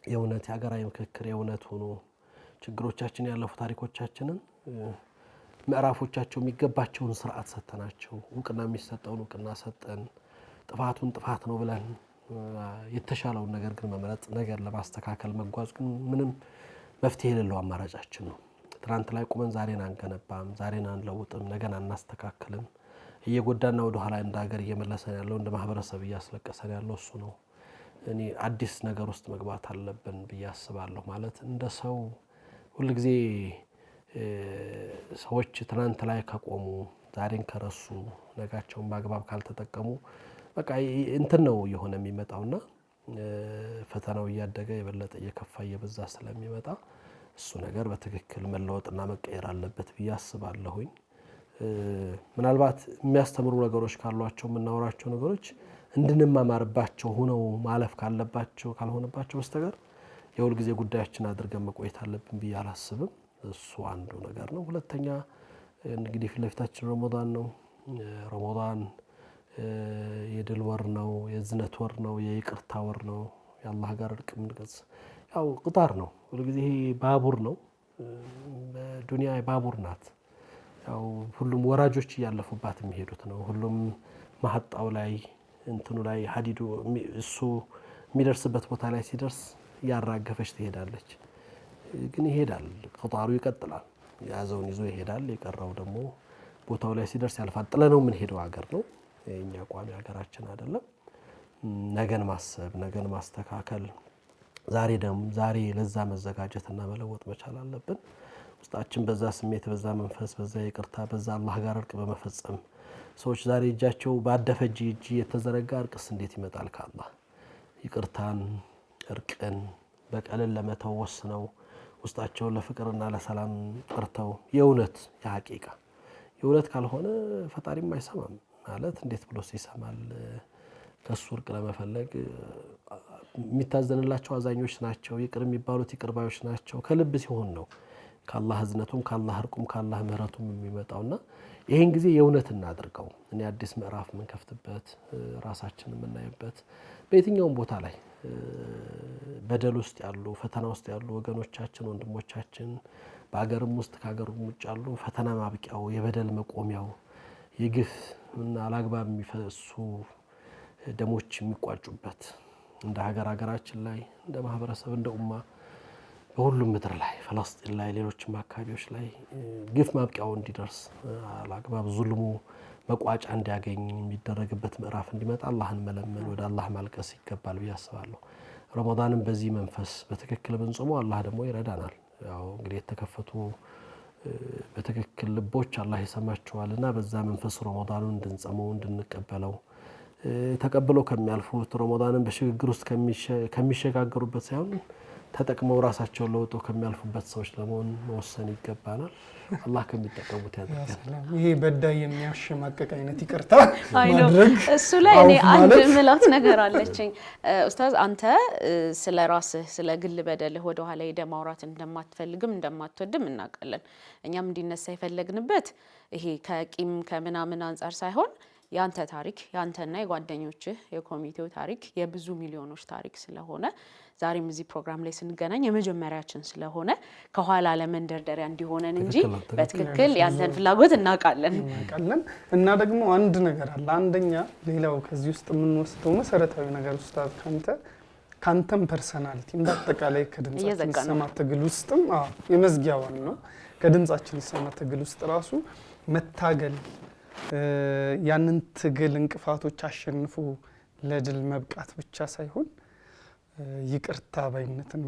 የእውነት የሀገራዊ ምክክር የእውነት ሆኖ ችግሮቻችን ያለፉ ታሪኮቻችንን ምዕራፎቻቸው የሚገባቸውን ስርዓት ሰተናቸው እውቅና የሚሰጠውን እውቅና ሰጠን ጥፋቱን ጥፋት ነው ብለን የተሻለውን ነገር ግን መምረጥ ነገር ለማስተካከል መጓዝ ግን ምንም መፍትሄ የሌለው አማራጫችን ነው። ትናንት ላይ ቁመን ዛሬን አንገነባም፣ ዛሬን አንለውጥም፣ ነገን አናስተካክልም። እየጎዳና ወደኋላ እንደ ሀገር እየመለሰን ያለው እንደ ማህበረሰብ እያስለቀሰን ያለው እሱ ነው። እኔ አዲስ ነገር ውስጥ መግባት አለብን ብዬ አስባለሁ። ማለት እንደ ሰው ሁልጊዜ ሰዎች ትናንት ላይ ከቆሙ ዛሬን ከረሱ ነጋቸውን በአግባብ ካልተጠቀሙ በቃ እንትን ነው እየሆነ የሚመጣውና ፈተናው እያደገ የበለጠ እየከፋ እየበዛ ስለሚመጣ እሱ ነገር በትክክል መለወጥና መቀየር አለበት ብዬ አስባለሁኝ። ምናልባት የሚያስተምሩ ነገሮች ካሏቸው የምናወራቸው ነገሮች እንድንማማርባቸው ሆነው ማለፍ ካለባቸው ካልሆነባቸው በስተቀር የሁል ጊዜ ጉዳያችን አድርገን መቆየት አለብን ብዬ አላስብም። እሱ አንዱ ነገር ነው። ሁለተኛ እንግዲህ ፊት ለፊታችን ረመዳን ነው። ረመዳን የድል ወር ነው፣ የእዝነት ወር ነው፣ የይቅርታ ወር ነው። የአላህ ጋር እርቅ የምንገጽ ያው ቅጣር ነው። ሁልጊዜ ይሄ ባቡር ነው። ዱንያ ባቡር ናት። ያው ሁሉም ወራጆች እያለፉባት የሚሄዱት ነው። ሁሉም ማህጣው ላይ እንትኑ ላይ ሀዲዱ እሱ የሚደርስበት ቦታ ላይ ሲደርስ ያራገፈች ትሄዳለች። ግን ይሄዳል፣ ቅጣሩ ይቀጥላል። የያዘውን ይዞ ይሄዳል። የቀረው ደግሞ ቦታው ላይ ሲደርስ ያልፋል። ጥለነው የምንሄደው ሀገር ነው። የእኛ ቋሚ ሀገራችን አይደለም። ነገን ማሰብ፣ ነገን ማስተካከል፣ ዛሬ ደግሞ ዛሬ ለዛ መዘጋጀትና መለወጥ መቻል አለብን። ውስጣችን በዛ ስሜት፣ በዛ መንፈስ፣ በዛ ይቅርታ፣ በዛ አላህ ጋር እርቅ በመፈጸም ሰዎች ዛሬ እጃቸው ባደፈ እጅ እጅ የተዘረጋ እርቅስ እንዴት ይመጣል ከአላህ? ይቅርታን፣ እርቅን፣ በቀልን ለመተው ወስነው ውስጣቸውን ለፍቅርና ለሰላም ጠርተው የእውነት የሐቂቃ የእውነት ካልሆነ ፈጣሪም አይሰማም ማለት እንዴት ብሎስ ይሰማል? ከሱ እርቅ ለመፈለግ የሚታዘንላቸው አዛኞች ናቸው። ይቅር የሚባሉት ይቅር ባዮች ናቸው። ከልብ ሲሆን ነው ከአላህ እዝነቱም ከአላህ እርቁም ከአላህ ምህረቱም የሚመጣውና ይህን ጊዜ የእውነት እናድርገው። እኔ አዲስ ምዕራፍ የምንከፍትበት ራሳችን የምናይበት በየትኛውም ቦታ ላይ በደል ውስጥ ያሉ ፈተና ውስጥ ያሉ ወገኖቻችን፣ ወንድሞቻችን በሀገርም ውስጥ ከሀገርም ውጭ ያሉ ፈተና ማብቂያው የበደል መቆሚያው የግፍ እና አላግባብ የሚፈሱ ደሞች የሚቋጩበት እንደ ሀገር ሀገራችን ላይ እንደ ማህበረሰብ እንደ ኡማ በሁሉም ምድር ላይ ፈለስጢን ላይ ሌሎችም አካባቢዎች ላይ ግፍ ማብቂያው እንዲደርስ አላግባብ ዙልሙ መቋጫ እንዲያገኝ የሚደረግበት ምዕራፍ እንዲመጣ አላህን መለመን ወደ አላህ ማልቀስ ይገባል ብዬ አስባለሁ። ረመዳንም በዚህ መንፈስ በትክክል ብንጾመው አላህ ደግሞ ይረዳናል። ያው እንግዲህ የተከፈቱ በትክክል ልቦች አላህ ይሰማቸዋልና በዛ መንፈስ ረመዳኑን እንድንጸመው እንድንቀበለው ተቀብለው ከሚያልፉት ረመዳንን በሽግግር ውስጥ ከሚሸጋገሩበት ሳይሆን ተጠቅመው ራሳቸውን ለውጠው ከሚያልፉበት ሰዎች ለመሆን መወሰን ይገባናል። አላህ ከሚጠቀሙት ያደርገን። ይሄ በዳይ የሚያሸማቀቅ አይነት ይቅርታ ማድረግ እሱ ላይ እኔ አንድ ምላት ነገር አለችኝ። ኡስታዝ አንተ ስለ ራስህ ስለ ግል በደልህ ወደ ኋላ ሄደህ ማውራት እንደማትፈልግም እንደማትወድም እናውቃለን። እኛም እንዲነሳ የፈለግንበት ይሄ ከቂም ከምናምን አንጻር ሳይሆን የአንተ ታሪክ የአንተና የጓደኞችህ የኮሚቴው ታሪክ የብዙ ሚሊዮኖች ታሪክ ስለሆነ ዛሬም እዚህ ፕሮግራም ላይ ስንገናኝ የመጀመሪያችን ስለሆነ ከኋላ ለመንደርደሪያ እንዲሆነን እንጂ በትክክል ያንተን ፍላጎት እናውቃለን እናውቃለን። እና ደግሞ አንድ ነገር አለ። አንደኛ ሌላው ከዚህ ውስጥ የምንወስደው መሰረታዊ ነገር ኡስታዝ ካንተም personality እንዳጠቃላይ ከድምጻችን ይሰማ ትግል ውስጥም የመዝጊያዋን ነው ከድምጻችን ይሰማ ትግል ውስጥ ራሱ መታገል ያንን ትግል እንቅፋቶች አሸንፎ ለድል መብቃት ብቻ ሳይሆን ይቅርታ ባይነትን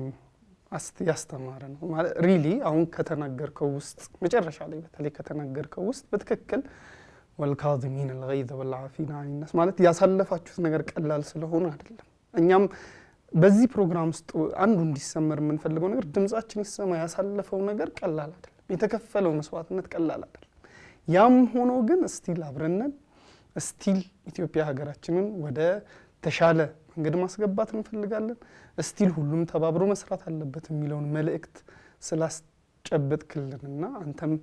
ያስተማረ ነው። ማለት really አሁን ከተናገርከው ውስጥ መጨረሻ ላይ በተለይ ከተናገርከው ውስጥ በትክክል والكاظمين الغيظ والعافين عن الناس ማለት ያሳለፋችሁት ነገር ቀላል ስለሆነ አይደለም። እኛም በዚህ ፕሮግራም ውስጥ አንዱ እንዲሰመር የምንፈልገው ነገር ድምጻችን ይሰማ፣ ያሳለፈው ነገር ቀላል አይደለም። የተከፈለው መስዋዕትነት ቀላል አይደለም። ያም ሆኖ ግን still አብረነን still ኢትዮጵያ ሀገራችንን ወደ ተሻለ መንገድ ማስገባት እንፈልጋለን። still ሁሉም ተባብሮ መስራት አለበት የሚለውን መልእክት ስላስጨበጥክልንና አንተም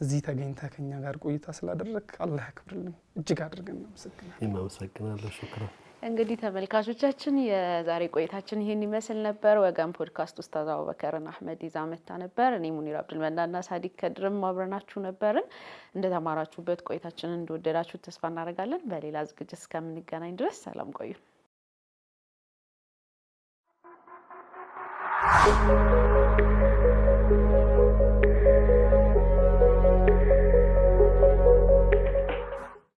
እዚህ ተገኝተህ ከኛ ጋር ቆይታ ስላደረግ አላህ ያክብርልን። እጅግ አድርገን እናመሰግናለን። አመሰግናለሁ። شكرا። እንግዲህ ተመልካቾቻችን የዛሬ ቆይታችን ይህን ይመስል ነበር። ወገን ፖድካስት ኡስታዝ አቡበከርን አህመድ ይዛ መታ ነበር። እኔ ሙኒር አብዱልመናና ሳዲቅ ከድርም አብረናችሁ ነበርን። እንደተማራችሁበት ቆይታችንን እንደወደዳችሁ ተስፋ እናደርጋለን። በሌላ ዝግጅት እስከምንገናኝ ድረስ ሰላም ቆዩ።